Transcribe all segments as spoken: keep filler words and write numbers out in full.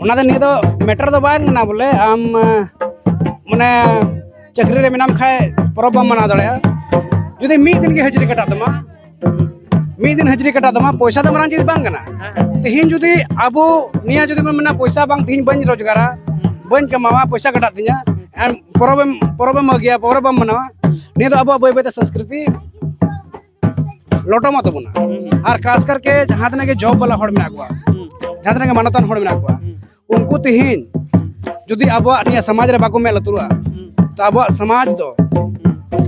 ᱚᱱᱟᱛᱮ ᱱᱤᱭᱟᱹ ᱫᱚ ᱢᱮᱴᱟᱨ ᱫᱚ ᱵᱟᱝ ᱠᱟᱱᱟ ᱵᱚᱞᱮ ᱟᱢ ᱢᱟᱱᱮ ᱪᱟᱹᱠᱨᱤ ᱨᱮ ᱢᱮᱱᱟᱢ ᱠᱷᱟᱡ ᱯᱚᱨᱚᱵᱽ ᱵᱟᱢ ᱢᱟᱱᱟᱣ ᱫᱟᱲᱮᱭᱟᱜᱼᱟ᱾ ᱡᱩᱫᱤ ᱢᱤᱫ ᱫᱤᱱ ᱜᱮ ᱦᱟᱹᱡᱨᱤ ᱠᱟᱴᱟᱜ ᱛᱟᱢᱟ, ᱢᱤᱫ ᱫᱤᱱ ᱦᱟᱹᱡᱨᱤ ᱠᱟᱴᱟᱜ ᱛᱟᱢᱟ, ᱯᱚᱭᱥᱟ ᱫᱚ ᱢᱟᱨᱟᱝ ᱪᱤᱡᱽ ᱵᱟᱝ ᱠᱟᱱᱟ᱾ ᱛᱮᱦᱮᱧ ᱡᱩᱫᱤ ᱟᱵᱚ ᱱᱤᱭᱟᱹ ᱡᱩᱫᱤ ᱵᱚᱱ ᱢᱮᱱᱟ ᱯᱚᱭᱥᱟ ᱵᱟᱝ, ᱛᱮᱦᱮᱧ ᱵᱟᱹᱧ ᱨᱳᱡᱽᱜᱟᱨᱟ, ᱵᱟᱹᱧ ᱠᱟᱢᱟᱣᱟ, ᱯᱚᱭᱥᱟ ᱠᱟᱴᱟᱜ ᱛᱤᱧᱟ, ᱮᱢ ᱯᱚᱨᱚᱵᱮᱢ ᱯᱚᱨᱚᱵᱮᱢ ᱟᱹᱜᱩᱭᱟ, ᱯᱚᱨᱚᱵᱮᱢ ᱢᱟᱱᱟᱣᱟ, ᱱᱤᱭᱟᱹ ᱫᱚ ᱟᱵᱚᱣᱟᱜ ᱵᱟᱹᱭ ᱵᱟᱹᱭᱛᱮ ᱥᱚᱝᱥᱠᱨᱤᱛᱤ ᱞᱚᱴᱚᱢᱚᱜ ᱛᱟᱵᱚᱱᱟ᱾ ᱟᱨ ᱠᱷᱟᱥ ᱠᱟᱨᱠᱮ ᱡᱟᱦᱟᱸ ᱛᱤᱱᱟᱹᱜ ᱜᱮ ᱡᱚᱵ ᱵᱟᱞᱟ ᱦᱚᱲ ᱢᱮᱱᱟᱜ ᱠᱚᱣᱟ, ᱡᱟᱦᱟᱸ ᱛᱤᱱᱟᱹᱜ ᱜᱮ ᱢᱟᱱᱚᱛᱟᱱ ᱦᱚᱲ ᱢᱮᱱᱟᱜ ᱠᱚᱣᱟ, ᱩᱱᱠᱩ ᱛᱮᱦᱮᱧ ᱡᱩᱫᱤ ᱟᱵᱚᱣᱟᱜ ᱱᱤᱭᱟᱹ ᱥᱚᱢᱟᱡᱽ ᱨᱮ ᱵᱟᱠᱚ ᱢᱮᱫ ᱞᱩᱛᱩᱨᱚᱜᱼᱟ, ᱛᱚ ᱟᱵᱚᱣᱟᱜ ᱥᱚᱢᱟᱡᱽ ᱫᱚ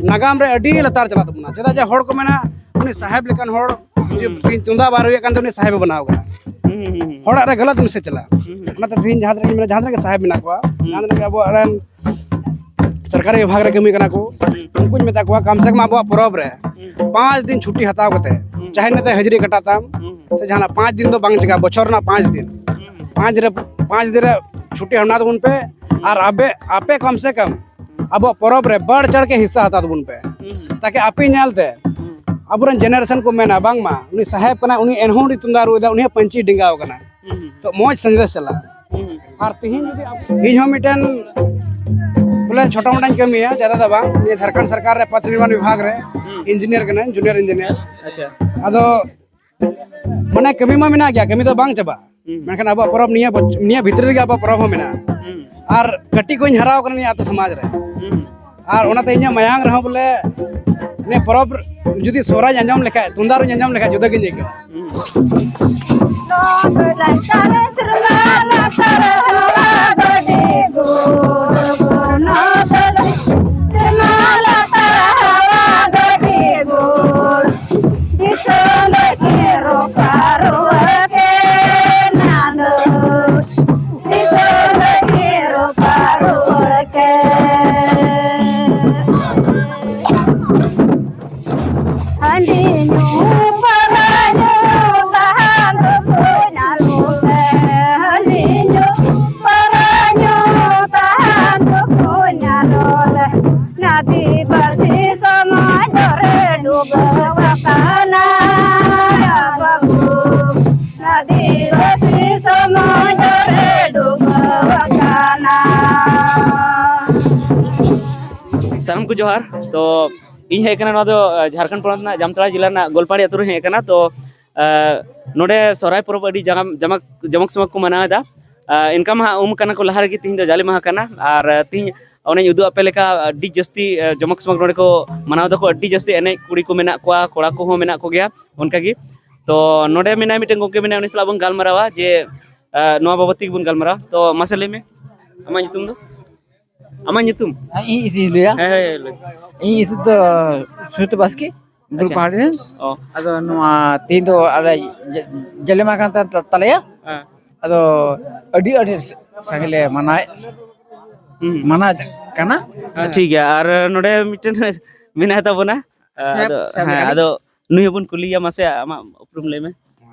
ᱱᱟᱜᱟᱢ ᱨᱮ ᱟᱹᱰᱤ ᱞᱟᱛᱟᱨ ᱪᱟᱞᱟᱜ ᱛᱟᱵᱚᱱᱟ᱾ ᱪᱮᱫᱟᱜ ᱡᱮ ᱦᱚᱲ ᱠᱚ ᱢᱮᱱᱟ, "ᱩᱱᱤ ᱥᱟᱦᱮᱵᱽ ᱞᱮᱠᱟᱱ ᱦᱚᱲ ᱡᱩᱫᱤ ᱛᱮᱦᱮᱧ ᱛᱩᱢᱫᱟᱜ ᱵᱟᱭ ᱨᱩᱭᱮᱫ ᱠᱟᱱ ᱛᱮ ᱩᱱᱤ ᱥᱟᱦᱮᱵᱽ ᱮ ᱵᱮᱱᱟᱣ ᱠᱟᱱᱟ᱾" ᱦᱚᱲᱟᱜ ᱨᱮ ᱜᱟᱞᱟᱛ ᱢᱮᱥᱮᱡᱽ ᱪᱟᱞᱟᱜᱼᱟ᱾ ᱚᱱᱟᱛᱮ ᱛᱮᱦᱮᱧ ᱡᱟᱦᱟᱸ ᱛᱤᱱᱟᱹᱜ ᱜᱮ ᱢᱮᱱᱟ, ᱡᱟᱦᱟᱸ ᱛᱤᱱᱟᱹᱜ ᱜᱮ ᱥᱟᱦᱮᱵᱽ ᱢᱮᱱᱟᱜ ᱠᱚᱣᱟ, ᱡᱟᱦᱟᱸ ᱛᱤᱱᱟᱹᱜ ᱜᱮ ᱟᱵᱚᱣᱟᱜ ᱨᱮᱱ ᱥᱚᱨᱠᱟᱨᱤ ᱵᱤᱵᱷᱟᱜᱽ ᱨᱮ ᱠᱟᱹᱢᱤ ᱠᱟᱱᱟ ᱠᱚ, ᱩᱱᱠᱩᱧ ᱢᱮᱛᱟ ᱠᱚᱣᱟ, ᱠᱟᱢ ᱥᱮ ᱠᱟᱢ ᱟᱵᱚᱣᱟᱜ ᱯᱚᱨᱚᱵᱽ ᱨᱮ ᱯᱟᱸᱪ ᱫᱤᱱ ᱪᱷᱩᱴᱤ ᱦᱟᱛᱟᱣ ᱠᱟᱛᱮ, ᱪᱟᱦᱮ ᱱᱚᱛᱮ ᱦᱟᱹᱡᱨᱤ ᱠᱟᱴᱟᱜ ᱛᱟᱢ, ᱥᱮ ᱡᱟᱦᱟᱱᱟᱜ ᱯᱟᱸᱪ ᱫᱤᱱ ᱫᱚ ᱵᱟᱝ ᱪᱤᱠᱟ, ᱵᱚᱪᱷᱚᱨ ᱨᱮᱱᱟᱜ ᱯᱟᱸᱪ ᱫᱤᱱ, ᱯᱟᱸᱪ ᱨᱮ, ᱯᱟᱸᱪ ᱫᱤᱱ ᱨᱮ ᱪᱷᱩᱴᱤ ᱦᱟᱢᱱᱟ ᱛᱟᱵᱚᱱ ᱯᱮ᱾ ᱟᱨ ᱟᱵᱮ ᱟᱯᱮ ᱠᱟᱢ ᱥᱮ ᱠᱟᱢ ᱟᱵᱚᱣᱟᱜ ᱯᱚᱨᱚᱵᱽ ᱨᱮ ᱵᱟᱲ ᱪᱟᱲ ᱠᱮ ᱦᱤᱥᱥᱟ ᱦᱟᱛᱟᱣ ᱛᱟᱵᱚᱱ ᱯᱮ, ᱛᱟᱠᱤ ᱟᱯᱮ ᱧᱮᱞ ᱛᱮ ᱟᱵᱚᱨᱮᱱ ᱡᱮᱱᱟᱨᱮᱥᱚᱱ ᱠᱚ ᱢᱮᱱᱟ, "ᱵᱟᱝᱢᱟ ᱩᱱᱤ ᱥᱟᱦᱮᱵᱽ ᱠᱟᱱᱟᱭ, ᱩᱱᱤ ᱮᱱᱦᱚᱸ ᱩᱱᱤ ᱛᱩᱢᱫᱟᱜ ᱨᱩᱭ ᱫᱟ, ᱩᱱᱤ ᱦᱚᱸ ᱯᱟᱹᱧᱪᱤ ᱰᱮᱸᱜᱟᱣ ᱠᱟᱱᱟ᱾" ᱛᱚ ᱢᱚᱡᱽ ᱥᱟᱸᱫᱮᱥ ᱪᱟᱞᱟᱜᱼᱟ᱾ ᱟᱨ ᱛᱤᱦᱤᱧ ᱡᱩᱫᱤ ᱟᱵᱚ, ᱤᱧ ᱦᱚᱸ ᱢᱤᱫᱴᱮᱱ ᱵᱚᱞᱮ ᱪᱷᱳᱴᱟ ᱢᱳᱴᱟᱧ ᱠᱟᱹᱢᱤᱭᱟ, ᱡᱟᱫᱟ ᱫᱚ ᱵᱟᱝ, ᱱᱤᱭᱟᱹ ᱡᱷᱟᱲᱠᱷᱚᱸᱰ ᱥᱚᱨᱠᱟᱨ ᱨᱮ ᱯᱚᱛᱷ ᱱᱤᱨᱢᱟᱱ ᱵᱤᱵᱷᱟᱜᱽ ᱨᱮ ᱤᱧᱡᱤᱱᱤᱭᱟᱨ ᱠᱟᱹᱱᱟᱹᱧ, ᱡᱩᱱᱤᱭᱟᱨ ᱤᱧᱡᱤᱱᱤᱭᱟᱨ᱾ ᱟᱪᱪᱷᱟ᱾ ᱟᱫᱚ ᱢᱟᱱᱮ ᱠᱟᱹᱢᱤ ᱢᱟ ᱢᱮᱱᱟᱜ ᱜᱮᱭᱟ, ᱠᱟᱹᱢᱤ ᱫᱚ ᱵᱟᱝ ᱪᱟᱵᱟᱜᱼᱟ᱾ ᱢᱮᱱᱠᱷᱟᱱ ᱟᱵᱚᱣᱟᱜ ᱯᱚᱨᱚᱵᱽ ᱱᱤᱭᱟᱹ ᱵᱚᱪ-, ᱱᱤᱭᱟᱹ ᱵᱷᱤᱛᱨᱤ ᱨᱮᱜᱮ ᱟᱵᱚᱣᱟᱜ ᱯᱚᱨᱚᱵᱽ ᱦᱚᱸ ᱢᱮᱱᱟᱜᱼᱟ᱾ ᱟᱨ ᱠᱟᱹᱴᱤᱡ ᱠᱷᱚᱱᱤᱧ ᱦᱟᱨᱟᱣ ᱠᱟᱱᱟ ᱱᱤᱭᱟᱹ ᱟᱹᱛᱩ ᱥᱚᱢᱟᱡᱽ ᱨᱮ᱾ ᱟᱨ ᱚᱱᱟᱛᱮ ᱤᱧᱟᱹᱜ ᱢᱟᱭᱟᱝ ᱨᱮᱦᱚᱸ ᱵᱚᱞᱮ ᱱᱤᱭᱟᱹ ᱯᱚᱨᱚᱵᱽ ᱡᱩᱫᱤ ᱥᱚᱦᱨᱟᱭ ᱟᱸᱡᱚᱢ ᱞᱮᱠᱷᱟᱡ, ᱛᱩᱢᱫᱟᱜ ᱨᱩᱧ ᱟᱸᱡᱚᱢ ᱞᱮᱠᱷᱟᱡ ᱡᱩᱫᱟᱹ ᱜᱤᱧ ᱟᱹᱭᱠᱟᱹᱣᱟ᱾ ᱦᱟᱺᱰᱤ ᱧᱩ ᱯᱟᱹᱣᱨᱟᱹ ᱧᱩ ᱛᱟᱦᱟᱸ ᱫᱚ ᱵᱚᱭᱦᱟ ᱞᱩᱴᱟᱹ, ᱦᱟᱺᱰᱤ ᱥᱟᱱᱟᱢ ᱠᱚ ᱡᱚᱦᱟᱨ᱾ ᱛᱚ ᱤᱧ ᱦᱮᱡ ᱟᱠᱟᱱᱟ ᱱᱚᱣᱟ ᱫᱚ ᱡᱷᱟᱲᱠᱷᱚᱸᱰ ᱯᱚᱱᱚᱛ ᱨᱮᱱᱟᱜ ᱡᱟᱢᱛᱟᱲᱟ ᱡᱮᱞᱟ ᱨᱮᱱᱟᱜ ᱜᱳᱞᱯᱟᱦᱟᱲᱤ ᱟᱹᱛᱩ ᱨᱮ ᱦᱮᱡ ᱟᱠᱟᱱᱟ᱾ ᱛᱚ ᱱᱚᱰᱮ ᱥᱚᱦᱨᱟᱭ ᱯᱚᱨᱚᱵᱽ ᱟᱹᱰᱤ ᱡᱟᱢᱟᱠ ᱡᱚᱢᱚᱠ ᱥᱚᱢᱚᱠ ᱠᱚ ᱢᱟᱱᱟᱣ ᱮᱫᱟ᱾ ᱮᱱᱠᱟ ᱢᱟ ᱦᱟᱸᱜ ᱩᱢ ᱠᱟᱱᱟ ᱠᱚ ᱞᱟᱦᱟ ᱨᱮᱜᱮ, ᱛᱤᱦᱤᱧ ᱫᱚ ᱡᱟᱞᱮ ᱢᱟᱦᱟ ᱠᱟᱱᱟ᱾ ᱟᱨ ᱛᱤᱦᱤᱧ ᱚᱱᱮᱧ ᱩᱫᱩᱜ ᱟᱯᱮ ᱞᱮᱠᱟ ᱟᱹᱰᱤ ᱡᱟᱹᱥᱛᱤ ᱡᱚᱢᱚᱠ ᱥᱚᱢᱚᱠ ᱱᱚᱰᱮ ᱠᱚ ᱢᱟᱱᱟᱣ ᱫᱟᱠᱚ᱾ ᱟᱹᱰᱤ ᱡᱟᱹᱥᱛᱤ ᱮᱱᱮᱡ ᱠᱩᱲᱤ ᱠᱚ ᱢᱮᱱᱟᱜ ᱠᱚᱣᱟ, ᱠᱚᱲᱟ ᱠᱚᱦᱚᱸ ᱢᱮᱱᱟᱜ ᱠᱚᱜᱮᱭᱟ ᱚᱱᱠᱟ ᱜᱮ᱾ ᱛᱚ ᱱᱚᱰᱮ ᱢᱮᱱᱟᱭ ᱢᱤᱫᱴᱮᱱ ᱜᱚᱢᱠᱮ ᱢᱮᱱᱟᱭᱟ, ᱩᱱᱤ ᱥᱟᱞᱟᱜ ᱵᱚᱱ ᱜᱟᱞᱢᱟᱨᱟᱣᱟ ᱡᱮ ᱱᱚᱣᱟ ᱵᱟᱵᱚᱫ ᱛᱮᱜᱮ ᱵᱚᱱ ᱜᱟᱞᱢᱟᱨᱟᱣᱟ᱾ ᱛᱚ ᱢᱟᱥᱮ ᱞᱟᱹᱭ ᱢᱮ, ᱟᱢᱟᱜ ᱧᱩᱛᱩᱢ ᱫᱚ? ᱟᱢᱟᱜ ᱧᱩᱛᱩᱢ? ᱤᱧ ᱤᱧ ᱞᱟᱹᱭᱟ᱾ ᱦᱮᱸ, ᱦᱮᱸ, ᱞᱟᱹᱭ ᱢᱮ᱾ ᱤᱧ ᱧᱩᱛᱩᱢ ᱫᱚ ᱥᱩᱡᱤᱛ ᱵᱟᱥᱠᱮ, ᱵᱩᱨᱩ ᱟᱪᱪᱷᱟ᱾ ᱯᱟᱦᱟᱲᱤ ᱨᱮᱱ᱾ ᱚ᱾ ᱟᱫᱚ ᱱᱚᱣᱟ ᱛᱮᱦᱮᱧ ᱫᱚ ᱟᱞᱮ ᱡᱟ- ᱡᱟᱞᱮ ᱢᱟᱦᱟ ᱠᱟᱱ ᱛᱟ- ᱛᱟᱞᱮᱭᱟ᱾ ᱦᱮᱸ᱾ ᱟᱫᱚ ᱟᱹᱰᱤ ᱟᱹᱰᱤ ᱥᱟᱸᱜᱮ ᱞᱮ ᱢᱟᱱᱟᱣᱮᱫ ᱦᱩᱸ᱾ ᱢᱟᱱᱟᱣᱮᱫ ᱠᱟᱱᱟ᱾ ᱦᱮᱸ, ᱴᱷᱤᱠ ᱜᱮᱭᱟ᱾ ᱟᱨ ᱱᱚᱰᱮ ᱢᱤᱫᱴᱮᱱ ᱢᱮᱱᱟᱭ ᱛᱟᱵᱚᱱᱟ᱾ ᱥᱮᱵ- ᱟᱫᱚ, ᱥᱮᱵ ᱦᱮᱸ, ᱞᱮᱠᱟ ᱟᱫᱚ ᱱᱩᱭ ᱦᱚᱸᱵᱚᱱ ᱠᱩᱞᱤᱭᱮᱭᱟ᱾ ᱢᱟᱥᱮ ᱟᱢᱟᱜ ᱩᱯᱨᱩᱢ ᱞᱟᱹᱭ ᱢᱮ᱾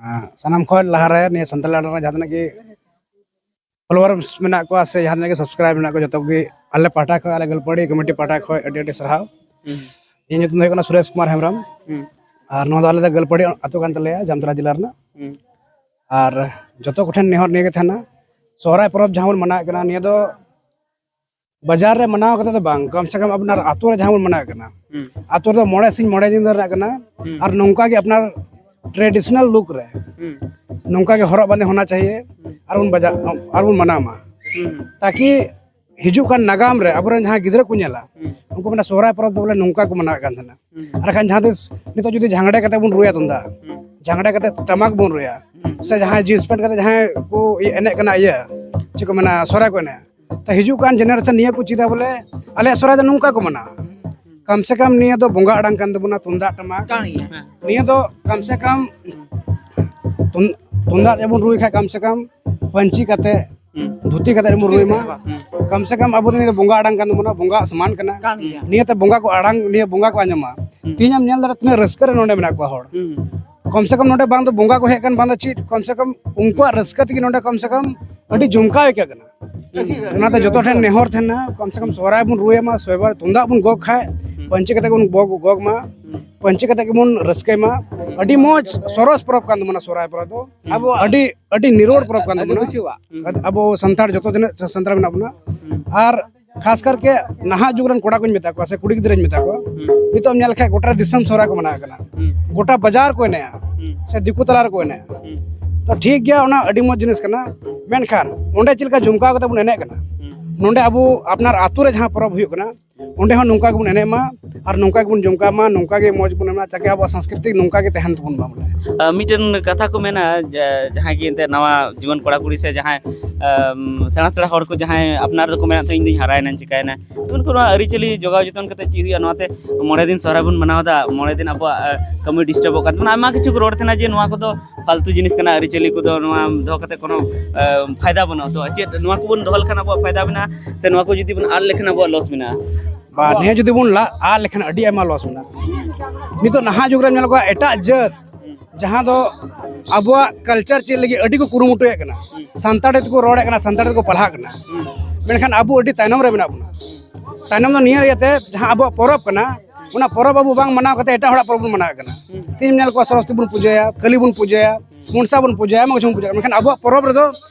ᱥᱟᱱᱟᱢ ᱠᱷᱚᱱ ᱞᱟᱦᱟᱨᱮ ᱱᱤᱭᱟᱹ ᱥᱟᱱᱛᱟᱲ ᱟᱲᱟᱝ ᱨᱮ ᱡᱟᱦᱟᱸ ᱛᱤᱱᱟᱹᱜ ᱜᱮ ᱯᱷᱚᱞᱳᱣᱟᱨᱥ ᱢᱮᱱᱟᱜ ᱠᱚᱣᱟ ᱥᱮ ᱡᱟᱦᱟᱸ ᱛᱤᱱᱟᱹᱜ ᱜᱮ ᱥᱟᱵᱥᱠᱨᱟᱭᱤᱵ ᱢᱮᱱᱟᱜ ᱠᱚᱣᱟ, ᱡᱚᱛᱚ ᱜᱮ ᱟᱞᱮ ᱯᱟᱦᱴᱟ ᱠᱷᱚᱱ, ᱟᱞᱮ ᱜᱟᱹᱞᱯᱟᱹᱲᱤ ᱠᱚᱢᱤᱴᱤ ᱯᱟᱦᱴᱟ ᱠᱷᱚᱱ ᱟᱹᱰᱤ ᱟᱹᱰᱤ ᱥᱟᱨᱦᱟᱣ᱾ ᱦᱩᱸ᱾ ᱤᱧᱟᱹᱜ ᱧᱩᱛᱩᱢ ᱫᱚ ᱦᱩᱭᱩᱜ ᱠᱟᱱᱟ ᱥᱩᱨᱮᱥ ᱠᱩᱢᱟᱨ ᱦᱮᱢᱵᱨᱚᱢ᱾ ᱦᱩᱸ᱾ ᱟᱨ ᱱᱚᱣᱟ ᱫᱚ ᱟᱞᱮ ᱫᱚ ᱜᱟᱹᱞᱯᱟᱹᱲᱤ ᱟᱹᱛᱩ ᱠᱟᱱ ᱛᱟᱞᱮᱭᱟ, ᱡᱟᱢᱛᱟᱲᱟ ᱡᱮᱞᱟ ᱨᱮᱱᱟᱜ᱾ ᱦᱩᱸ᱾ ᱟᱨ ᱡᱚᱛᱚ ᱠᱚᱴᱷᱮᱱ ᱱᱮᱦᱚᱨ ᱱᱤᱭᱟᱹ ᱜᱮ ᱛᱟᱦᱮᱱᱟ, ᱥᱚᱦᱨᱟᱭ ᱯᱚᱨᱚᱵᱽ ᱡᱟᱦᱟᱸ ᱵᱚᱱ ᱢᱟᱱᱟᱣᱮᱫ ᱠᱟᱱᱟ, ᱱᱤᱭᱟᱹ ᱫᱚ ᱵᱟᱡᱟᱨ ᱨᱮ ᱢᱟᱱᱟᱣ ᱠᱟᱛᱮ ᱫᱚ ᱵᱟᱝ, ᱠᱚᱢ ᱥᱮ ᱠᱚᱢ ᱟᱯᱱᱟᱨ ᱟᱛᱳ ᱨᱮ ᱡᱟᱦᱟᱸ ᱵᱚᱱ ᱢᱟᱱᱟᱣᱮᱫ ᱠᱟᱱᱟ, ᱦᱩᱸ᱾ ᱟᱛᱳ ᱨᱮᱫᱚ ᱢᱚᱬᱮ ᱥᱤᱧ ᱢᱚᱬᱮ ᱧᱤᱫᱟᱹ ᱨᱮᱱᱟᱜ ᱠᱟᱱᱟ᱾ ᱦᱩᱸ᱾ ᱟᱨ ᱱᱚᱝᱠᱟ ᱜᱮ ᱟᱯᱱᱟᱨ ᱴᱨᱮᱰᱤᱥᱚᱱᱟᱞ ᱞᱩᱠ ᱨᱮ ᱦᱩᱸ᱾ ᱱᱚᱝᱠᱟ ᱜᱮ ᱦᱚᱨᱚᱜ ᱵᱟᱸᱫᱮ ᱦᱳᱱᱟ ᱪᱟᱦᱤᱭᱮ᱾ ᱦᱩᱸ᱾ ᱟᱨ ᱵᱚᱱ ᱵᱟᱡᱟ-, ᱟᱨ ᱵᱚᱱ ᱢᱟᱱᱟᱣ ᱢᱟ᱾ ᱦᱩᱸ᱾ ᱛᱟᱠᱤ ᱦᱤᱡᱩᱜ ᱠᱟᱱ ᱱᱟᱜᱟᱢ ᱨᱮ ᱟᱵᱚᱨᱮᱱ ᱡᱟᱦᱟᱸ ᱜᱤᱫᱽᱨᱟᱹ ᱠᱚ ᱧᱮᱞᱟ, ᱦᱩᱸ᱾ ᱩᱱᱠᱩ ᱢᱮᱱᱟ ᱥᱚᱦᱨᱟᱭ ᱯᱚᱨᱚᱵᱽ ᱫᱚ ᱵᱚᱞᱮ ᱱᱚᱝᱠᱟ ᱠᱚ ᱢᱟᱱᱟᱣᱮᱫ ᱠᱟᱱ ᱛᱟᱦᱮᱱᱟ᱾ ᱦᱩᱸ᱾ ᱟᱨ ᱠᱷᱟᱱ ᱡᱟᱦᱟᱸ ᱛᱤᱥ ᱱᱤᱛᱚᱜ ᱡᱩᱫᱤ ᱡᱷᱟᱝᱲᱮ ᱠᱟᱛᱮ ᱵᱚᱱ ᱨᱩᱭᱟ ᱛᱩᱢᱫᱟᱜ, ᱦᱩᱸ᱾ ᱡᱷᱟᱝᱲᱮ ᱠᱟᱛᱮ ᱴᱟᱢᱟᱠ ᱵᱚᱱ ᱨᱩᱭᱟ, ᱦᱩᱸ᱾ ᱥᱮ ᱡᱟᱦᱟᱸᱭ ᱡᱤᱱᱥ ᱯᱮᱱᱴ ᱠᱟᱛᱮ ᱡᱟᱦᱟᱸᱭ ᱠᱚ ᱮᱱᱮᱡ ᱠᱟᱱᱟ, ᱤᱭᱟᱹ ᱪᱮᱫ ᱠᱚ ᱢᱮᱱᱟ, ᱥᱚᱦᱨᱟᱭ ᱠᱚ ᱮᱱᱮᱡ, ᱛᱚ ᱦᱤᱡᱩᱜ ᱠᱟᱱ ᱡᱮᱱᱟᱨᱮᱥᱚᱱ ᱱᱤᱭᱟᱹ ᱠᱚ ᱪᱮᱫᱟ ᱵᱚᱞᱮ ᱟᱞᱮᱭᱟᱜ ᱥᱚᱦᱨᱟᱭ ᱫᱚ ᱱᱚᱝᱠᱟ ᱠᱚ ᱢᱟᱱᱟᱣᱟ᱾ ᱠᱟᱢ ᱥᱮ ᱠᱟᱢ ᱱᱤᱭᱟᱹ ᱫᱚ ᱵᱚᱸᱜᱟ ᱟᱲᱟᱝ ᱠᱟᱱ ᱛᱟᱵᱚᱱᱟ, ᱛᱩᱢᱫᱟᱜ ᱴᱟᱢᱟᱠ᱾ ᱠᱟᱱ ᱜᱮᱭᱟ᱾ ᱱᱤᱭᱟᱹ ᱫᱚ ᱠᱟᱢ ᱥᱮ ᱠᱟᱢ ᱛᱩᱢ-, ᱛᱩᱢᱫᱟᱜ ᱨᱮᱵᱚᱱ ᱨᱩᱭ ᱠᱷᱟᱡ ᱠᱟᱢ ᱥᱮ ᱠᱟᱢ ᱯᱟᱹᱧᱪᱤ ᱠᱟᱛᱮ, ᱦᱩᱸ᱾ ᱫᱷᱩᱛᱤ ᱠᱟᱛᱮ ᱨᱮᱵᱚᱱ ᱨᱩᱭ ᱢᱟ᱾ ᱦᱩᱸ᱾ ᱠᱟᱢ ᱥᱮ ᱠᱟᱢ ᱟᱵᱚ ᱫᱚ ᱱᱤᱭᱟᱹ ᱫᱚ ᱵᱚᱸᱜᱟ ᱟᱲᱟᱝ ᱠᱟᱱ ᱛᱟᱵᱚᱱᱟ, ᱵᱚᱸᱜᱟ ᱥᱚᱢᱟᱱ ᱠᱟᱱᱟ᱾ ᱠᱟᱱ ᱜᱮᱭᱟ᱾ ᱱᱤᱭᱟᱹᱛᱮ ᱵᱚᱸᱜᱟ ᱠᱚ ᱟᱲᱟᱝ, ᱱᱤᱭᱟᱹ ᱵᱚᱸᱜᱟ ᱠᱚ ᱟᱸᱡᱚᱢᱟ᱾ ᱦᱩᱸ᱾ ᱛᱮᱦᱮᱧ ᱮᱢ ᱧᱮᱞ ᱫᱟᱲᱮᱭᱟᱜᱼᱟ ᱛᱤᱱᱟᱹᱜ ᱨᱟᱹᱥᱠᱟᱹ ᱨᱮ ᱱᱚᱰᱮ ᱢᱮᱱᱟᱜ ᱠᱚᱣᱟ ᱦᱚᱲ᱾ ᱦᱩᱸ᱾ ᱠᱚᱢ ᱥᱮ ᱠᱚᱢ ᱱᱚᱰᱮ ᱵᱟᱝ ᱫᱚ ᱵᱚᱸᱜᱟ ᱠᱚ ᱦᱮᱡ ᱠᱟᱱ, ᱵᱟᱝ ᱫᱚ ᱪᱮᱫ, ᱠᱚᱢ ᱥᱮ ᱠᱚᱢ ᱩᱱᱠᱩᱣᱟᱜ ᱨᱟᱹᱥᱠᱟᱹ ᱛᱮᱜᱮ ᱱᱚᱰᱮ ᱠᱚᱢ ᱥᱮ ᱠᱚᱢ ᱟᱹᱰᱤ ᱡᱚᱢᱠᱟᱣ ᱟᱹᱭᱠᱟᱹᱜ ᱠᱟᱱᱟ᱾ ᱦᱩᱸ᱾ ᱚᱱᱟᱛᱮ ᱡᱚᱛᱚ ᱴᱷᱮᱱ ᱱᱮᱦᱚᱨ ᱛᱟᱦᱮᱱᱟ, ᱠᱚᱢ ᱥᱮ ᱠᱚᱢ ᱥᱚᱦᱨᱟᱭ ᱵᱚᱱ ᱨᱩᱭᱟ ᱢᱟ, ᱥᱚᱦᱨᱟᱭ ᱛᱩᱢᱫᱟᱜ ᱵᱚᱱ ᱜᱚᱜ ᱠᱷᱟᱡ, ᱦᱩᱸ᱾ ᱯᱟᱹᱧᱪᱤ ᱠᱟᱛᱮ ᱵᱚᱱ ᱜᱚᱜ, ᱜᱚᱜ ᱢᱟ᱾ ᱦᱩᱸ᱾ ᱯᱟᱹᱧᱪᱤ ᱠᱟᱛᱮ ᱜᱮᱵᱚᱱ ᱨᱟᱹᱥᱠᱟᱹᱭ ᱢᱟ᱾ ᱟᱹᱰᱤ ᱢᱚᱡᱽ ᱥᱚᱨᱚᱥ ᱯᱚᱨᱚᱵᱽ ᱠᱟᱱ ᱛᱟᱵᱚᱱᱟ ᱥᱚᱦᱨᱟᱭ ᱯᱚᱨᱚᱵᱽ ᱫᱚ᱾ ᱟᱵᱚᱣᱟᱜ ᱟᱹᱰᱤ ᱟᱹᱰᱤ ᱱᱤᱨᱚᱲ ᱯᱚᱨᱚᱵᱽ ᱠᱟᱱ ᱛᱟᱵᱚᱱᱟ᱾ ᱟᱹᱫᱤᱵᱟᱹᱥᱤᱭᱟᱜ᱾ ᱟᱵᱚ ᱥᱟᱱᱛᱟᱲ ᱡᱚᱛᱚ ᱛᱤᱱᱟᱹᱜ ᱥᱟᱱᱛᱟᱲ ᱢᱮᱱᱟᱜ ᱵᱚᱱᱟ᱾ ᱟᱨ ᱠᱷᱟᱥ ᱠᱟᱨ ᱠᱮ ᱱᱟᱦᱟᱜ ᱡᱩᱜᱽ ᱨᱮᱱ ᱠᱚᱲᱟ ᱠᱚᱧ ᱢᱮᱛᱟ ᱠᱚᱣᱟ ᱥᱮ ᱠᱩᱲᱤ ᱜᱤᱫᱽᱨᱟᱹᱧ ᱢᱮᱛᱟ ᱠᱚᱣᱟ, ᱱᱤᱛᱚᱜ ᱮᱢ ᱧᱮᱞ ᱞᱮᱠᱷᱟᱱ ᱜᱚᱴᱟ ᱫᱤᱥᱚᱢ ᱥᱚᱦᱨᱟᱭ ᱠᱚ ᱢᱟᱱᱟᱣᱮᱫ ᱠᱟᱱᱟ᱾ ᱜᱚᱴᱟ ᱵᱟᱡᱟᱨ ᱠᱚ ᱮᱱᱮᱡᱼᱟ ᱥᱮ ᱫᱤᱠᱩ ᱛᱟᱞᱟ ᱨᱮᱠᱚ ᱮᱱᱮᱡᱼᱟ᱾ ᱛᱚ ᱴᱷᱤᱠ ᱜᱮᱭᱟ, ᱚᱱᱟ ᱟᱹᱰᱤ ᱢᱚᱡᱽ ᱡᱤᱱᱤᱥ ᱠᱟᱱᱟ᱾ ᱢᱮᱱᱠᱷᱟᱱ ᱚᱸᱰᱮ ᱪᱮᱫ ᱞᱮᱠᱟ ᱡᱚᱢᱠᱟᱣ ᱠᱟᱛᱮ ᱵᱚᱱ ᱮᱱᱮᱡ ᱠᱟᱱᱟ, ᱱᱚᱸᱰᱮ ᱟᱵᱚ ᱟᱯᱱᱟᱨ ᱟᱛᱳ ᱨᱮ ᱡᱟᱦᱟᱸ ᱯᱚᱨᱚᱵᱽ ᱦᱩᱭᱩᱜ ᱠᱟᱱᱟ, ᱚᱸᱰᱮ ᱦᱚᱸ ᱱᱚᱝᱠᱟ ᱜᱮᱵᱚᱱ ᱮᱱᱮᱡ ᱢᱟ ᱟᱨ ᱱᱚᱝᱠᱟ ᱜᱮᱵᱚᱱ ᱡᱚᱢᱠᱟᱣ ᱢᱟ, ᱱᱚᱝᱠᱟ ᱜᱮ ᱢᱚᱡᱽ ᱵᱚᱱ ᱮᱱᱮᱡ ᱢᱟ, ᱛᱟᱠᱤ ᱟᱵᱚᱣᱟᱜ ᱥᱚᱝᱥᱠᱨᱤᱛᱤ ᱱᱚᱝᱠᱟ ᱜᱮ ᱛᱟᱦᱮᱱ ᱛᱟᱵᱚᱱ ᱢᱟ ᱵᱚᱞᱮ᱾ ᱟᱨ ᱢᱤᱫᱴᱮᱱ ᱠᱟᱛᱷᱟ ᱠᱚ ᱢᱮᱱᱟ, ᱡᱮ ᱡᱟᱦᱟᱸᱭ ᱜᱮ ᱮᱱᱛᱮᱫ ᱱᱟᱣᱟ ᱡᱩᱣᱟᱹᱱ ᱠᱚᱲᱟ ᱠᱩᱲᱤ ᱥᱮ ᱡᱟᱦᱟᱸᱭ, ᱟᱢ, ᱥᱮᱬᱟ ᱥᱮᱬᱟ ᱦᱚᱲ ᱠᱚ ᱡᱟᱦᱟᱸᱭ ᱟᱯᱱᱟᱨ ᱫᱚᱠᱚ ᱢᱮᱱᱟ, ᱛᱚ ᱤᱧ ᱫᱚᱧ ᱦᱟᱨᱟᱭᱮᱱᱟ, ᱪᱤᱠᱟᱭᱮᱱᱟ, ᱩᱱᱠᱩ ᱱᱚᱣᱟ ᱟᱹᱨᱤᱪᱟᱹᱞᱤ ᱡᱚᱜᱟᱣ ᱡᱚᱛᱚᱱ ᱠᱟᱛᱮ ᱪᱮᱫ ᱦᱩᱭᱩᱜᱼᱟ? ᱱᱚᱣᱟᱛᱮ ᱢᱚᱬᱮ ᱫᱤᱱ ᱥᱚᱦᱨᱟᱭ ᱵᱚᱱ ᱢᱟᱱᱟᱣ ᱮᱫᱟ, ᱢᱚᱬᱮ ᱫᱤᱱ ᱟᱵᱚᱣᱟᱜ, ᱟᱸ, ᱠᱟᱹᱢᱤ ᱰᱤᱥᱴᱟᱵᱚᱜ ᱠᱟᱱ ᱛᱟᱵᱚᱱᱟ, ᱟᱭᱢᱟ ᱠᱤᱪᱷᱩ ᱠᱚ ᱨᱚᱲ ᱛᱟᱦᱮᱱᱟ ᱡᱮ ᱱᱚᱣᱟ ᱠᱚᱫᱚ ᱯᱷᱟᱞᱛᱩ ᱡᱤᱱᱤᱥ ᱠᱟᱱᱟ, ᱟᱹᱨᱤᱪᱟᱹᱞᱤ ᱠᱚᱫᱚ ᱱᱚᱣᱟ ᱫᱚᱦᱚ ᱠᱟᱛᱮ ᱠᱳᱱᱳ, ᱟᱸ, ᱯᱷᱟᱭᱫᱟ ᱵᱟᱹᱱᱩᱜᱼᱟ᱾ ᱛᱚ ᱪᱮᱫ ᱱᱚᱣᱟ ᱠᱚᱵᱚᱱ ᱫᱚᱦᱚ ᱞᱮᱠᱷᱟᱱ ᱟᱵᱚᱣᱟᱜ ᱯᱷᱟᱭᱫᱟ ᱢᱮᱱᱟᱜᱼᱟ ᱥᱮ ᱱᱚᱣᱟ ᱠᱚ ᱡᱩᱫᱤ ᱵᱚᱱ ᱟᱫ ᱞᱮᱠᱷᱟᱱ ᱟᱵᱚᱣᱟᱜ ᱞᱚᱥ ᱢᱮᱱᱟᱜᱼᱟ? ᱵᱟ, ᱱᱤᱭᱟᱹ ᱡᱩᱫᱤ ᱵᱚᱱ ᱞᱟ-, ᱟᱫ ᱞᱮᱠᱷᱟᱱ ᱟᱹᱰᱤ ᱟᱭᱢᱟ ᱞᱚᱥ ᱢᱮᱱᱟᱜᱼᱟ᱾ ᱱᱤᱛᱚᱜ ᱱᱟᱦᱟᱜ ᱡᱩᱜᱽ ᱨᱮᱢ ᱧᱮᱞ ᱠᱚᱣᱟ ᱮᱴᱟᱜ ᱡᱟᱹᱛ ᱡᱟᱦᱟᱸ ᱫᱚ ᱟᱵᱚᱣᱟᱜ ᱠᱟᱞᱪᱟᱨ ᱪᱮᱫ ᱞᱟᱹᱜᱤᱫ ᱟᱹᱰᱤ ᱠᱚ ᱠᱩᱨᱩᱢᱩᱴᱩᱭᱮᱫ ᱠᱟᱱᱟ, ᱥᱟᱱᱛᱟᱲᱤ ᱛᱮᱠᱚ ᱨᱚᱲᱮᱫ ᱠᱟᱱᱟ, ᱥᱟᱱᱛᱟᱲᱤ ᱛᱮᱠᱚ ᱯᱟᱲᱦᱟᱜ ᱠᱟᱱᱟ, ᱢᱮᱱᱠᱷᱟᱱ ᱟᱵᱚ ᱟᱹᱰᱤ ᱛᱟᱭᱱᱚᱢ ᱨᱮ ᱢᱮᱱᱟᱜ ᱵᱚᱱᱟ᱾ ᱛᱟᱭᱱᱚᱢ ᱫᱚ ᱱᱤᱭᱟᱹ ᱤᱭᱟᱹᱛᱮ, ᱡᱟᱦᱟᱸ ᱟᱵᱚᱣᱟᱜ ᱯᱚᱨᱚᱵᱽ ᱠᱟᱱᱟ, ᱚᱱᱟ ᱯᱚᱨᱚᱵᱽ ᱟᱵᱚ ᱵᱟᱝ ᱢᱟᱱᱟᱣ ᱠᱟᱛᱮ ᱮᱴᱟᱜ ᱦᱚᱲᱟᱜ ᱯᱚᱨᱚᱵᱽ ᱵᱚᱱ ᱢᱟᱱᱟᱣᱮᱫ ᱠᱟᱱᱟ᱾ ᱛᱮᱦᱮᱧ ᱧᱮᱞ ᱠᱚᱣᱟ ᱥᱚᱨᱚᱥᱚᱛᱤ ᱵᱚᱱ ᱯᱩᱡᱟᱹᱭᱟ, ᱠᱟᱹᱞᱤ ᱵᱚᱱ ᱯᱩᱡᱟᱹᱭᱟ, ᱢᱚᱱᱥᱟ ᱵᱚᱱ ᱯᱩᱡᱟᱹᱭᱟ, ᱟᱭᱢᱟ ᱠᱤᱪᱷᱩ ᱵᱚᱱ ᱯᱩᱡᱟᱹᱭᱟ, ᱢᱮᱱᱠᱷᱟᱱ ᱟᱵᱚᱣᱟᱜ ᱯᱚᱨᱚᱵᱽ ᱨᱮᱫᱚ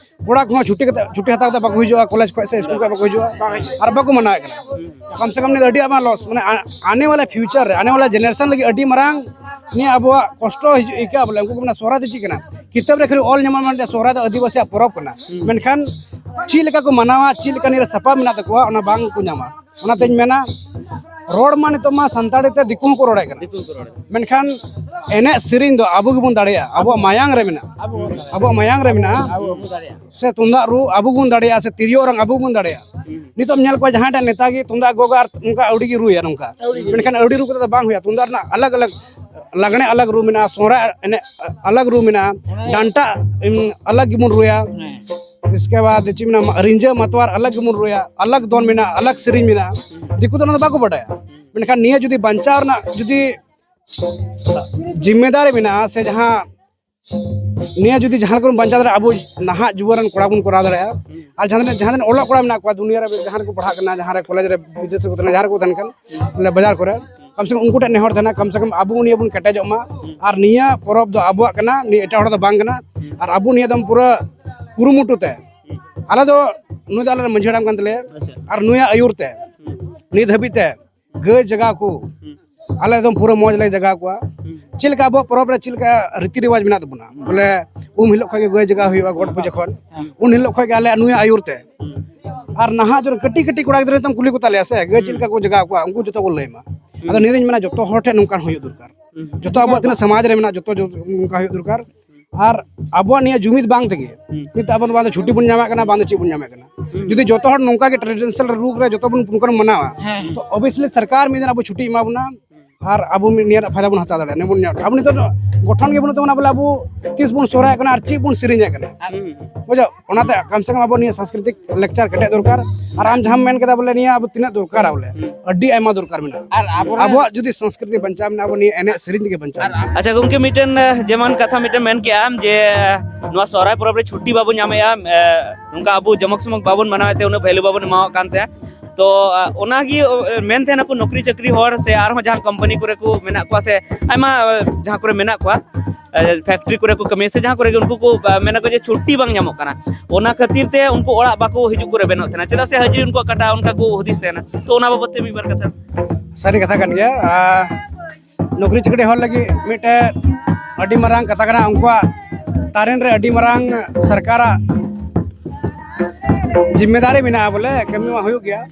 ᱠᱚᱲᱟ ᱠᱚᱦᱚᱸ ᱪᱷᱩᱴᱤ ᱠᱟᱛᱮ, ᱪᱷᱩᱴᱤ ᱦᱟᱛᱟᱣ ᱠᱟᱛᱮ ᱵᱟᱠᱚ ᱦᱤᱡᱩᱜᱼᱟ, ᱠᱚᱞᱮᱡᱽ ᱠᱷᱚᱱ ᱥᱮ ᱥᱠᱩᱞ ᱠᱷᱚᱱ ᱵᱟᱠᱚ ᱦᱤᱡᱩᱜᱼᱟ ᱟᱨ ᱵᱟᱠᱚ ᱢᱟᱱᱟᱣᱮᱫ ᱠᱟᱱᱟ᱾ ᱠᱚᱢ ᱥᱮ ᱠᱚᱢ ᱱᱤᱭᱟᱹ ᱫᱚ ᱟᱹᱰᱤ ᱟᱭᱢᱟ ᱞᱚᱥ, ᱢᱟᱱᱮ ᱟ-, ᱟᱱᱮ ᱣᱟᱞᱟ ᱯᱷᱤᱭᱩᱪᱟᱨ ᱨᱮ, ᱟᱱᱮ ᱣᱟᱞᱟ ᱡᱮᱱᱟᱨᱮᱥᱚᱱ ᱞᱟᱹᱜᱤᱫ ᱟᱹᱰᱤ ᱢᱟᱨᱟᱝ ᱱᱤᱭᱟᱹ ᱟᱵᱚᱣᱟᱜ ᱠᱚᱥᱴᱚ ᱦᱤᱡᱩᱜ ᱟᱹᱭᱠᱟᱹᱜᱼᱟ ᱵᱚᱞᱮ᱾ ᱩᱱᱠᱩ ᱠᱚ ᱢᱮᱱᱟ ᱥᱚᱦᱨᱟᱭ ᱫᱚ ᱪᱮᱫ ᱠᱟᱱᱟ? ᱠᱤᱛᱟᱹᱵ ᱨᱮ ᱠᱷᱟᱹᱞᱤ ᱚᱞ ᱧᱟᱢᱚᱜᱼᱟ ᱢᱮᱱᱛᱮ ᱥᱚᱦᱨᱟᱭ ᱫᱚ ᱟᱹᱫᱤᱵᱟᱹᱥᱤᱭᱟᱜ ᱯᱚᱨᱚᱵᱽ ᱠᱟᱱᱟ, ᱢᱮᱱᱠᱷᱟᱱ ᱪᱮᱫ ᱞᱮᱠᱟ ᱠᱚ ᱢᱟᱱᱟᱣᱟ, ᱪᱮᱫ ᱞᱮᱠᱟ ᱱᱤᱭᱟᱹ ᱨᱮ ᱥᱟᱯᱟᱵ ᱢᱮᱱᱟᱜ ᱛᱟᱠᱚᱣᱟ, ᱚᱱᱟ ᱵᱟᱝ ᱠᱚ ᱧᱟᱢᱟ᱾ ᱚᱱᱟᱛᱮᱧ ᱢᱮᱱᱟ, ᱨᱚᱲ ᱢᱟ ᱱᱤᱛᱚᱜ ᱢᱟ ᱥᱟᱱᱛᱟᱲᱤ ᱛᱮ ᱫᱤᱠᱩ ᱦᱚᱸᱠᱚ ᱨᱚᱲᱮᱫ ᱠᱟᱱᱟ, ᱢᱮᱱᱠᱷᱟᱱ ᱮᱱᱮᱡ ᱥᱮᱨᱮᱧ ᱫᱚ ᱟᱵᱚ ᱜᱮᱵᱚᱱ ᱫᱟᱲᱮᱭᱟᱜᱼᱟ, ᱟᱵᱚᱣᱟᱜ ᱢᱟᱭᱟᱝ ᱨᱮ ᱢᱮᱱᱟᱜᱼᱟ, ᱟᱵᱚᱣᱟᱜ ᱢᱟᱭᱟᱝ ᱨᱮ ᱢᱮᱱᱟᱜᱼᱟ᱾ ᱥᱮ ᱛᱩᱢᱫᱟᱜ ᱨᱩ ᱟᱵᱚ ᱵᱚᱱ ᱫᱟᱲᱮᱭᱟᱜᱼᱟ, ᱥᱮ ᱛᱤᱨᱭᱳ ᱚᱨᱚᱝ ᱟᱵᱚ ᱵᱚᱱ ᱫᱟᱲᱮᱭᱟᱜᱼᱟ᱾ ᱱᱤᱛᱚᱜ ᱮᱢ ᱧᱮᱞ ᱠᱚᱣᱟ ᱡᱟᱦᱟᱸᱭ ᱴᱟᱜ ᱱᱮᱛᱟ ᱜᱮ ᱛᱩᱢᱫᱟᱜ ᱜᱚᱜᱟ ᱟᱨ ᱚᱱᱠᱟ ᱟᱹᱣᱲᱤ ᱜᱮ, ᱢᱮᱱᱠᱷᱟᱱ ᱟᱹᱣᱲᱤ ᱨᱩ ᱠᱟᱛᱮ ᱫᱚ ᱵᱟᱝ ᱦᱩᱭᱩᱜᱼᱟ᱾ ᱛᱩᱢᱫᱟᱜ ᱨᱮᱱᱟᱜ ᱟᱞᱟᱜᱽ ᱟᱞᱟᱜᱽ, ᱞᱟᱜᱽᱬᱮ ᱟᱞᱟᱜᱽ ᱨᱩ ᱢᱮᱱᱟᱜᱼᱟ, ᱥᱚᱦᱨᱟᱭ ᱮᱱᱮᱡ ᱟᱞᱟᱜᱽ ᱨᱩ ᱢᱮᱱᱟᱜᱼᱟ, ᱰᱟᱱᱴᱟ, ᱩᱢ, ᱟᱞᱟᱜᱽ ᱜᱮᱵᱚᱱ ᱨᱩᱭᱟ᱾ ᱤᱥᱠᱮ ᱵᱟᱫ ᱪᱮᱫ ᱢᱮᱱᱟᱜᱼᱟ, ᱨᱤᱸᱡᱟᱹ ᱢᱟᱛᱣᱟᱨ ᱟᱞᱟᱜᱽ ᱜᱮᱵᱚᱱ ᱨᱩᱭᱟ, ᱟᱞᱟᱜᱽ ᱫᱚᱱ ᱢᱮᱱᱟᱜᱼᱟ, ᱟᱞᱟᱜᱽ ᱥᱮᱨᱮᱧ ᱢᱮᱱᱟᱜᱼᱟ᱾ ᱫᱤᱠᱩ ᱫᱚ ᱚᱱᱟ ᱫᱚ ᱵᱟᱠᱚ ᱵᱟᱰᱟᱭᱟ᱾ ᱢᱮᱱᱠᱷᱟᱱ ᱱᱤᱭᱟᱹ ᱡᱩᱫᱤ ᱵᱟᱧᱪᱟᱣ ᱨᱮᱱᱟᱜ ᱡᱩᱫᱤ ᱡᱤᱢᱢᱮᱫᱟᱨᱤ ᱢᱮᱱᱟᱜᱼᱟ, ᱥᱮ ᱡᱟᱦᱟᱸ ᱱᱤᱭᱟᱹ ᱡᱩᱫᱤ ᱡᱟᱦᱟᱸ ᱞᱮᱠᱟ ᱵᱚᱱ ᱵᱟᱧᱪᱟᱣ ᱫᱟᱲᱮᱭᱟᱜᱼᱟ, ᱟᱵᱚ ᱱᱟᱦᱟᱜ ᱡᱩᱣᱟᱹᱱ ᱨᱮᱱ ᱠᱚᱲᱟ ᱵᱚᱱ ᱠᱚᱨᱟᱣ ᱫᱟᱲᱮᱭᱟᱜᱼᱟ᱾ ᱟᱨ ᱡᱟᱦᱟᱸ ᱛᱤᱱᱟᱹᱜ, ᱡᱟᱦᱟᱸ ᱛᱤᱱᱟᱹᱜ ᱚᱞᱚᱜ ᱠᱚᱲᱟ ᱢᱮᱱᱟᱜ ᱠᱚᱣᱟ ᱫᱩᱱᱤᱭᱟᱹ ᱨᱮ, ᱡᱟᱦᱟᱸ ᱨᱮᱠᱚ ᱯᱟᱲᱦᱟᱜ ᱠᱟᱱᱟ, ᱡᱟᱦᱟᱸ ᱨᱮ ᱠᱚᱞᱮᱡᱽ ᱨᱮ, ᱵᱤᱫᱮᱥ ᱨᱮᱠᱚ ᱛᱟᱦᱮᱱᱟ, ᱡᱟᱦᱟᱸ ᱨᱮᱠᱚ ᱛᱟᱦᱮᱱ ᱠᱟᱱ, ᱵᱚᱞᱮ ᱵᱟᱡᱟᱨ ᱠᱚᱨᱮ, ᱠᱚᱢ ᱥᱮ ᱠᱚᱢ ᱩᱱᱠᱩ ᱴᱷᱮᱱ ᱱᱮᱦᱚᱨ ᱛᱟᱦᱮᱱᱟ, ᱠᱚᱢ ᱥᱮ ᱠᱚᱢ ᱟᱵᱚ ᱱᱤᱭᱟᱹ ᱵᱚᱱ ᱠᱮᱴᱮᱡᱚᱜ ᱢᱟ᱾ ᱟᱨ ᱱᱤᱭᱟᱹ ᱯᱚᱨᱚᱵᱽ ᱫᱚ ᱟᱵᱚᱣᱟᱜ ᱠᱟᱱᱟ, ᱱᱤᱭᱟᱹ ᱮᱴᱟᱜ ᱦᱚᱲ ᱫᱚ ᱵᱟᱝ ᱠᱟᱱᱟ᱾ ᱟᱨ ᱟᱵᱚ ᱱᱤᱭᱟᱹ ᱫᱚ ᱯᱩᱨᱟᱹ ᱠᱩᱨᱩᱢᱩᱴᱩ ᱛᱮ, ᱟᱞᱮ ᱫᱚ, ᱱᱩᱭ ᱫᱚ ᱟᱞᱮ ᱨᱮᱱ ᱢᱟᱹᱡᱷᱤ ᱦᱟᱲᱟᱢ ᱠᱟᱱ ᱛᱟᱞᱮᱭᱟ᱾ ᱟᱪᱪᱷᱟ᱾ ᱟᱨ ᱱᱩᱭᱟᱜ ᱟᱹᱭᱩᱨ ᱛᱮ ᱱᱤᱛ ᱦᱟᱹᱵᱤᱡ ᱛᱮ ᱜᱟᱹᱭ ᱡᱟᱜᱟᱣ ᱠᱚ ᱟᱞᱮ ᱮᱠᱫᱚᱢ ᱯᱩᱨᱟᱹ ᱢᱚᱡᱽ ᱞᱮ ᱡᱟᱜᱟᱣ ᱠᱚᱣᱟ᱾ ᱪᱮᱫ ᱞᱮᱠᱟ ᱟᱵᱚᱣᱟᱜ ᱯᱚᱨᱚᱵᱽ ᱨᱮ ᱪᱮᱫ ᱞᱮᱠᱟ ᱨᱤᱛᱤ ᱨᱮᱣᱟᱡᱽ ᱢᱮᱱᱟᱜ ᱛᱟᱵᱚᱱᱟ, ᱵᱚᱞᱮ ᱩᱢ ᱦᱤᱞᱳᱜ ᱠᱷᱚᱱ ᱜᱮ ᱜᱟᱹᱭ ᱡᱟᱜᱟᱣ ᱦᱩᱭᱩᱜᱼᱟ, ᱜᱚᱴ ᱯᱩᱡᱟᱹ ᱠᱷᱚᱱ, ᱩᱱ ᱦᱤᱞᱳᱜ ᱠᱷᱚᱱ ᱜᱮ ᱟᱞᱮ ᱱᱩᱭᱟᱜ ᱟᱹᱭᱩᱨ ᱛᱮ᱾ ᱟᱨ ᱱᱟᱦᱟᱜ ᱡᱚᱱ ᱠᱟᱹᱴᱤᱡ ᱠᱟᱹᱴᱤᱡ ᱠᱚᱲᱟ ᱜᱤᱫᱽᱨᱟᱹ ᱱᱤᱛᱚᱝ ᱠᱩᱞᱤ ᱠᱚ ᱛᱟᱞᱮᱭᱟ ᱥᱮ, ᱜᱟᱹᱭ ᱪᱮᱫ ᱞᱮᱠᱟ ᱠᱚ ᱡᱟᱜᱟᱣ ᱠᱚᱣᱟ, ᱩᱱᱠᱩ ᱡᱚᱛᱚ ᱠᱚ ᱞᱟᱹᱭ ᱟᱢᱟ᱾ ᱟᱫᱚ ᱱᱤᱭᱟᱹ ᱫᱚᱧ ᱢᱮᱱᱟ, ᱡᱚᱛᱚ ᱦᱚᱲ ᱴᱷᱮᱱ ᱱᱚᱝᱠᱟᱱ ᱦᱩᱭᱩᱜ ᱫᱚᱨᱠᱟᱨ᱾ ᱡᱚᱛᱚ ᱟᱵᱚᱣᱟᱜ ᱛᱤᱱᱟᱹᱜ ᱥᱚᱢᱟᱡᱽ ᱨᱮ ᱢᱮᱱᱟᱜ, ᱡᱚᱛᱚ ᱡᱚ-, ᱱᱚᱝᱠᱟ ᱦᱩᱭᱩᱜ ᱫᱚᱨᱠᱟᱨ᱾ ᱟᱨ ᱟᱵᱚᱣᱟᱜ ᱱᱤᱭᱟᱹ ᱡᱩᱢᱤᱫ ᱵᱟᱝ ᱛᱮᱜᱮ ᱱᱤᱛᱚᱜ ᱟᱵᱚ ᱫᱚ ᱵᱟᱝ ᱫᱚ ᱪᱷᱩᱴᱤ ᱵᱚᱱ ᱧᱟᱢᱮᱫ ᱠᱟᱱᱟ, ᱵᱟᱝ ᱫᱚ ᱪᱮᱫ ᱵᱚᱱ ᱧᱟᱢᱮᱫ ᱠᱟᱱᱟ᱾ ᱡᱩᱫᱤ ᱡᱚᱛᱚ ᱦᱚᱲ ᱱᱚᱝᱠᱟ ᱜᱮ traditional ᱨᱩᱯ ᱨᱮ ᱡᱚᱛᱚ ᱵᱚᱱ, ᱱᱚᱝᱠᱟ ᱵᱚᱱ ᱢᱟᱱᱟᱣᱟ, ᱦᱮᱸ, ᱦᱮᱸ᱾ ᱛᱚ obviously ᱥᱚᱨᱠᱟᱨ ᱢᱤᱫ ᱫᱤᱱ ᱟᱵᱚ ᱪᱷᱩᱴᱤ ᱮᱢᱟ ᱵᱚᱱᱟ ᱟᱨ ᱟᱵᱚ ᱢᱤᱫ ᱱᱤᱭᱟᱹ ᱨᱮᱱᱟᱜ ᱯᱷᱟᱭᱫᱟ ᱵᱚᱱ ᱦᱟᱛᱟᱣ ᱫᱟᱲᱮᱭᱟᱜᱼᱟ᱾ ᱱᱤᱭᱟᱹ ᱵᱚᱱ ᱧᱟᱢ, ᱟᱵᱚ ᱱᱤᱛᱚᱜ ᱫᱚ ᱜᱚᱴᱷᱚᱱ ᱜᱮ ᱵᱟᱹᱱᱩᱜ ᱛᱟᱵᱚᱱᱟ, ᱵᱚᱞᱮ ᱟᱵᱚ ᱛᱤᱥ ᱵᱚᱱ ᱥᱚᱦᱨᱟᱭᱚᱜ ᱠᱟᱱᱟ ᱟᱨ ᱪᱮᱫ ᱵᱚᱱ ᱥᱮᱨᱮᱧᱮᱫ ᱠᱟᱱᱟ᱾ ᱦᱩᱸ᱾ ᱵᱩᱡᱷᱟᱹᱣ? ᱚᱱᱟᱛᱮ ᱠᱚᱢ ᱥᱮ ᱠᱚᱢ ᱟᱵᱚ ᱱᱤᱭᱟᱹ ᱥᱟᱝᱥᱠᱨᱤᱛᱤᱠ lecture ᱠᱮᱴᱮᱡ ᱫᱚᱨᱠᱟᱨ᱾ ᱟᱨ ᱟᱢ ᱡᱟᱦᱟᱸᱢ ᱢᱮᱱ ᱠᱮᱫᱟ, ᱵᱚᱞᱮ ᱱᱤᱭᱟᱹ ᱟᱵᱚ ᱛᱤᱱᱟᱹᱜ ᱫᱚᱨᱠᱟᱨᱟ, ᱵᱚᱞᱮ ᱦᱩᱸ᱾ ᱟᱹᱰᱤ ᱟᱭᱢᱟ ᱫᱚᱨᱠᱟᱨ ᱢᱮᱱᱟᱜᱼᱟ᱾ ᱟᱨ ᱟᱵᱚᱨᱮᱱ ᱟᱵᱚᱣᱟᱜ ᱡᱩᱫᱤ ᱥᱟᱝᱥᱠᱨᱤᱛᱤ ᱵᱟᱧᱪᱟᱣ ᱢᱮᱱᱟᱜᱼᱟ, ᱟᱵᱚ ᱱᱤᱭᱟᱹ ᱮᱱᱮᱡ ᱥᱮᱨᱮᱧ ᱛᱮᱜᱮ ᱵᱟᱧᱪᱟᱣ ᱟᱨ ᱢᱮᱱᱟᱜᱼᱟ᱾ ᱟᱪᱪᱷᱟ ᱜᱚᱢᱠᱮ, ᱢᱤᱫᱴᱮᱱ, ᱮ, ᱡᱮᱢᱚᱱ ᱠᱟᱛᱷᱟ ᱢᱤᱫᱴᱮᱱ ᱢᱮᱱ ᱠᱮᱜᱼᱟᱢ ᱡᱮ ᱱᱚᱣᱟ ᱥᱚᱦᱨᱟᱭ ᱯᱚᱨᱚᱵᱽ ᱨᱮ ᱪᱷᱩᱴᱤ ᱵᱟᱵᱚᱱ ᱧᱟᱢᱮᱜᱼᱟ, ᱮ, ᱱᱚᱝᱠᱟ ᱟᱵᱚ ᱡᱚᱢᱚᱠ ᱥᱚᱢᱚᱠ ᱵᱟᱵᱚᱱ ᱢᱟᱱᱟᱣᱮᱫ ᱛᱮ, ᱩᱱᱟᱹᱜ value ᱵᱟᱵᱚᱱ ᱮᱢᱟᱣᱟᱜ ᱠᱟᱱ ᱛᱮ᱾ ᱛᱚ, ᱟ, ᱚᱱᱟᱜᱮ, ᱚ, ᱮ, ᱢᱮᱱ ᱛᱟᱦᱮᱱᱟᱠᱚ ᱱᱚᱠᱨᱤ ᱪᱟᱹᱠᱨᱤ ᱦᱚᱲ ᱥᱮ ᱟᱨᱦᱚᱸ ᱡᱟᱦᱟᱸ ᱠᱳᱢᱯᱟᱱᱤ ᱠᱚᱨᱮ ᱠᱚ ᱢᱮᱱᱟᱜ ᱠᱚᱣᱟ ᱥᱮ ᱟᱭᱢᱟ, ᱮ, ᱡᱟᱦᱟᱸ ᱠᱚᱨᱮ ᱢᱮᱱᱟᱜ ᱠᱚᱣᱟ, ᱮ, factory ᱠᱚᱨᱮ ᱠᱚ ᱠᱟᱹᱢᱤᱭᱟ ᱥᱮ ᱡᱟᱦᱟᱸ ᱠᱚᱨᱮ ᱜᱮ, ᱩᱱᱠᱩ ᱠᱚ, ᱟ, ᱢᱮᱱᱟ ᱠᱚ ᱡᱮ ᱪᱷᱩᱴᱤ ᱵᱟᱝ ᱧᱟᱢᱚᱜ ᱠᱟᱱᱟ, ᱚᱱᱟ ᱠᱷᱟᱹᱛᱤᱨ ᱛᱮ ᱩᱱᱠᱩ ᱚᱲᱟᱜ ᱵᱟᱠᱚ ᱦᱤᱡᱩᱜ ᱠᱚ ᱨᱮᱵᱮᱱᱚᱜ ᱛᱟᱦᱮᱱᱟ, ᱪᱮᱫᱟᱜ ᱥᱮ ᱦᱟᱹᱡᱨᱤ ᱩᱱᱠᱩᱣᱟᱜ ᱠᱟᱴᱟ, ᱚᱱᱠᱟ ᱠᱚ ᱦᱩᱫᱤᱥ ᱛᱟᱦᱮᱱᱟ᱾ ᱛᱚ ᱚᱱᱟ ᱵᱟᱵᱚᱫ ᱛᱮ ᱢᱤᱫ ᱵᱟᱨ ᱠᱟᱛᱷᱟ᱾ ᱥᱟᱹᱨᱤ ᱠᱟᱛᱷᱟ ᱠᱟᱱ ᱜᱮᱭᱟ᱾ ᱟᱨ ᱱᱚᱠᱨᱤ ᱪᱟᱹᱠᱨᱤ ᱦᱚᱲ ᱞᱟᱹᱜᱤᱫ ᱢᱤᱫᱴᱮᱱ ᱟᱹᱰᱤ ᱢᱟᱨᱟᱝ ᱠᱟᱛᱷᱟ ᱠᱟᱱᱟ᱾ ᱩᱱᱠᱩᱣᱟᱜ ᱛᱟᱨᱮᱱ ᱨᱮ ᱟᱹᱰᱤ ᱢᱟᱨᱟᱝ ᱥᱚᱨᱠᱟᱨᱟᱜ ᱡᱤᱢᱢᱮᱫᱟᱨᱤ ᱢᱮᱱᱟᱜᱼᱟ, ᱵᱚᱞᱮ ᱠᱟᱹᱢᱤ ᱢᱟ ᱦᱩᱭᱩᱜ ᱜᱮᱭᱟ,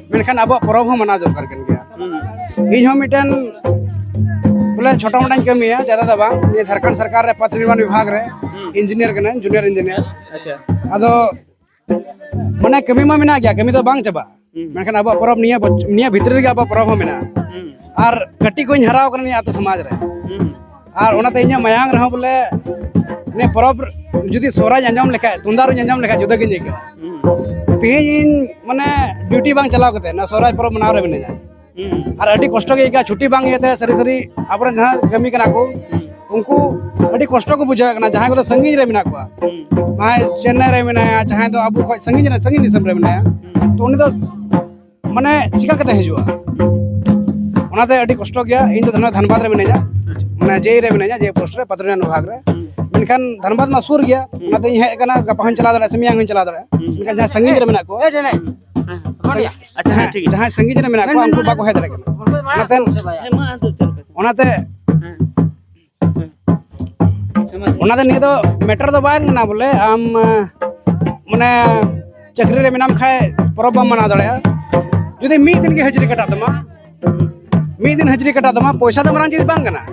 ᱢᱮᱱᱠᱷᱟᱱ ᱟᱵᱚᱣᱟᱜ ᱯᱚᱨᱚᱵᱽ ᱦᱚᱸ ᱢᱟᱱᱟᱣ ᱫᱚᱨᱠᱟᱨ ᱠᱟᱱ ᱜᱮᱭᱟ᱾ ᱤᱧ ᱦᱚᱸ ᱢᱤᱫᱴᱮᱱ ᱵᱚᱞᱮ ᱪᱷᱳᱴᱟ ᱢᱳᱴᱟᱧ ᱠᱟᱹᱢᱤᱭᱟ, ᱡᱟᱫᱟ ᱫᱚ ᱵᱟᱝ, ᱱᱤᱭᱟᱹ ᱡᱷᱟᱲᱠᱷᱚᱸᱰ ᱥᱚᱨᱠᱟᱨ ᱨᱮ ᱯᱚᱛᱷ ᱱᱤᱨᱢᱟᱱ ᱵᱤᱵᱷᱟᱜᱽ ᱨᱮ ᱤᱧᱡᱤᱱᱤᱭᱟᱨ ᱠᱟᱹᱱᱟᱹᱧ, ᱡᱩᱱᱤᱭᱟᱨ ᱤᱧᱡᱤᱱᱤᱭᱟᱨ᱾ ᱟᱪᱪᱷᱟ᱾ ᱟᱫᱚ ᱢᱟᱱᱮ ᱠᱟᱹᱢᱤ ᱢᱟ ᱢᱮᱱᱟᱜ ᱜᱮᱭᱟ, ᱠᱟᱹᱢᱤ ᱫᱚ ᱵᱟᱝ ᱪᱟᱵᱟᱜᱼᱟ᱾ ᱢᱮᱱᱠᱷᱟᱱ ᱟᱵᱚᱣᱟᱜ ᱯᱚᱨᱚᱵᱽ ᱱᱤᱭᱟᱹ ᱵᱚᱪ-, ᱱᱤᱭᱟᱹ ᱵᱷᱤᱛᱨᱤ ᱨᱮᱜᱮ ᱟᱵᱚᱣᱟᱜ ᱯᱚᱨᱚᱵᱽ ᱦᱚᱸ ᱢᱮᱱᱟᱜᱼᱟ᱾ ᱟᱨ ᱠᱟᱹᱴᱤᱡ ᱠᱷᱚᱱᱤᱧ ᱦᱟᱨᱟᱣ ᱠᱟᱱᱟ ᱱᱤᱭᱟᱹ ᱟᱹᱛᱩ ᱥᱚᱢᱟᱡᱽ ᱨᱮ᱾ ᱟᱨ ᱚᱱᱟᱛᱮ ᱤᱧᱟᱹᱜ ᱢᱟᱭᱟᱝ ᱨᱮᱦᱚᱸ ᱵᱚᱞᱮ ᱱᱤᱭᱟᱹ ᱯᱚᱨᱚᱵᱽ ᱡᱩᱫᱤ ᱥᱚᱦᱨᱟᱭ ᱟᱸᱡᱚᱢ ᱞᱮᱠᱷᱟᱡ, ᱛᱩᱢᱫᱟᱜ ᱨᱩᱧ ᱟᱸᱡᱚᱢ ᱞᱮᱠᱷᱟᱡ ᱡᱩᱫᱟᱹ ᱜᱤᱧ ᱟᱹᱭᱠᱟᱹᱣᱟ᱾ ᱛᱮᱦᱮᱧ ᱤᱧ ᱢᱟᱱᱮ ᱰᱤᱭᱩᱴᱤ ᱵᱟᱝ ᱪᱟᱞᱟᱣ ᱠᱟᱛᱮ ᱱᱚᱣᱟ ᱥᱚᱦᱨᱟᱭ ᱯᱚᱨᱚᱵᱽ ᱢᱟᱱᱟᱣ ᱨᱮ ᱢᱤᱱᱟᱹᱧᱟ᱾ ᱟᱨ ᱟᱹᱰᱤ ᱠᱚᱥᱴᱚ ᱜᱮ ᱟᱹᱭᱠᱟᱹᱜᱼᱟ, ᱪᱷᱩᱴᱤ ᱵᱟᱝ ᱤᱭᱟᱹᱛᱮ ᱥᱟᱹᱨᱤ ᱥᱟᱹᱨᱤ ᱟᱵᱚᱨᱮᱱ ᱡᱟᱦᱟᱸ ᱠᱟᱹᱢᱤ ᱠᱟᱱᱟ ᱠᱚ, ᱩᱱᱠᱩ ᱟᱹᱰᱤ ᱠᱚᱥᱴᱚ ᱠᱚ ᱵᱩᱡᱷᱟᱹᱣᱮᱫ ᱠᱟᱱᱟ, ᱡᱟᱦᱟᱸᱭ ᱠᱚᱫᱚ ᱥᱟᱺᱜᱤᱧ ᱨᱮ ᱢᱮᱱᱟᱜ ᱠᱚᱣᱟ, ᱡᱟᱦᱟᱸᱭ ᱪᱮᱱᱱᱟᱭ ᱨᱮ ᱢᱮᱱᱟᱭᱟ, ᱡᱟᱦᱟᱸᱭ ᱫᱚ ᱟᱵᱚ ᱠᱷᱚᱱ ᱥᱟᱺᱜᱤᱧ ᱨᱮ, ᱥᱟᱺᱜᱤᱧ ᱫᱤᱥᱚᱢ ᱨᱮ ᱢᱮᱱᱟᱭᱟ, ᱛᱚ ᱩᱱᱤ ᱫᱚ ᱢᱟᱱᱮ ᱪᱤᱠᱟ ᱠᱟᱛᱮ ᱦᱤᱡᱩᱜᱼᱟ? ᱚᱱᱟᱛᱮ ᱟᱹᱰᱤ ᱠᱚᱥᱴᱚ ᱜᱮᱭᱟ᱾ ᱤᱧ ᱫᱚ ᱫᱷᱟᱱᱵᱟᱫᱽ ᱨᱮ ᱢᱤᱱᱟᱹᱧᱟ, ᱢᱟᱱᱮ ᱡᱮ ᱨᱮ ᱢᱤᱱᱟᱹᱧᱟ, ᱡᱮ ᱯᱳᱥᱴ ᱨᱮ, ᱯᱟᱛᱨᱤ ᱵᱤᱵᱷᱟᱜᱽ ᱨᱮ᱾ ᱢᱮᱱᱠᱷᱟᱱ ᱫᱷᱟᱱᱵᱟᱫᱽ ᱢᱟ ᱥᱩᱨ ᱜᱮᱭᱟ, ᱚᱱᱟᱛᱮ ᱤᱧ ᱦᱮᱡ ᱟᱠᱟᱱᱟ, ᱜᱟᱯᱟ ᱦᱚᱸᱧ ᱪᱟᱞᱟᱣ ᱫᱟᱲᱮᱭᱟᱜᱼᱟ ᱥᱮ ᱢᱮᱭᱟᱝ ᱦᱚᱸᱧ ᱪᱟᱞᱟᱣ ᱫᱟᱲᱮᱭᱟᱜᱼᱟ᱾ ᱢᱮᱱᱠᱷᱟᱱ ᱡᱟᱦᱟᱸᱭ ᱥᱟᱺᱜᱤᱧ ᱨᱮ ᱢᱮᱱᱟᱜ ᱠᱚᱣᱟ, ᱟᱪᱪᱷᱟ, ᱦᱮᱸ, ᱴᱷᱤᱠ ᱜᱮᱭᱟ᱾ ᱡᱟᱦᱟᱸᱭ ᱥᱟᱺᱜᱤᱧ ᱨᱮ ᱢᱮᱱᱟᱜ ᱠᱚᱣᱟ, ᱩᱱᱠᱩ ᱵᱟᱠᱚ ᱦᱮᱡ ᱫᱟᱲᱮᱭᱟᱜ ᱠᱟᱱᱟ᱾ ᱚᱱᱟᱛᱮ, ᱦᱮᱸ, ᱢᱟ, ᱟᱫᱚ ᱪᱮᱫ ᱞᱮᱠᱟ? ᱚᱱᱟᱛᱮ, ᱦᱮᱸ᱾ ᱚᱱᱟᱛᱮ ᱱᱤᱭᱟᱹ ᱫᱚ ᱢᱮᱴᱟᱨ ᱫᱚ ᱵᱟᱝ ᱠᱟᱱᱟ ᱵᱚᱞᱮ, ᱟᱢ, ᱢᱟᱱᱮ, ᱪᱟᱹᱠᱨᱤ ᱨᱮ ᱢᱮᱱᱟᱢ ᱠᱷᱟᱡ ᱯᱚᱨᱚᱵᱽ ᱵᱟᱢ ᱢᱟᱱᱟᱣ ᱫᱟᱲᱮᱭᱟᱜᱼᱟ᱾ ᱡᱩᱫᱤ ᱢᱤᱫ ᱫᱤᱱ ᱜᱮ ᱦᱟᱹᱡᱨᱤ ᱠᱟᱴᱟᱜ ᱛᱟᱢᱟ, ᱢᱤᱫ ᱫᱤᱱ ᱦᱟᱹᱡᱨᱤ ᱠᱟᱴᱟᱜ ᱛᱟᱢᱟ, ᱯᱚᱭᱥᱟ ᱫᱚ ᱢᱟᱨᱟᱝ ᱪᱤᱡᱽ ᱵᱟᱝ ᱠᱟᱱᱟ᱾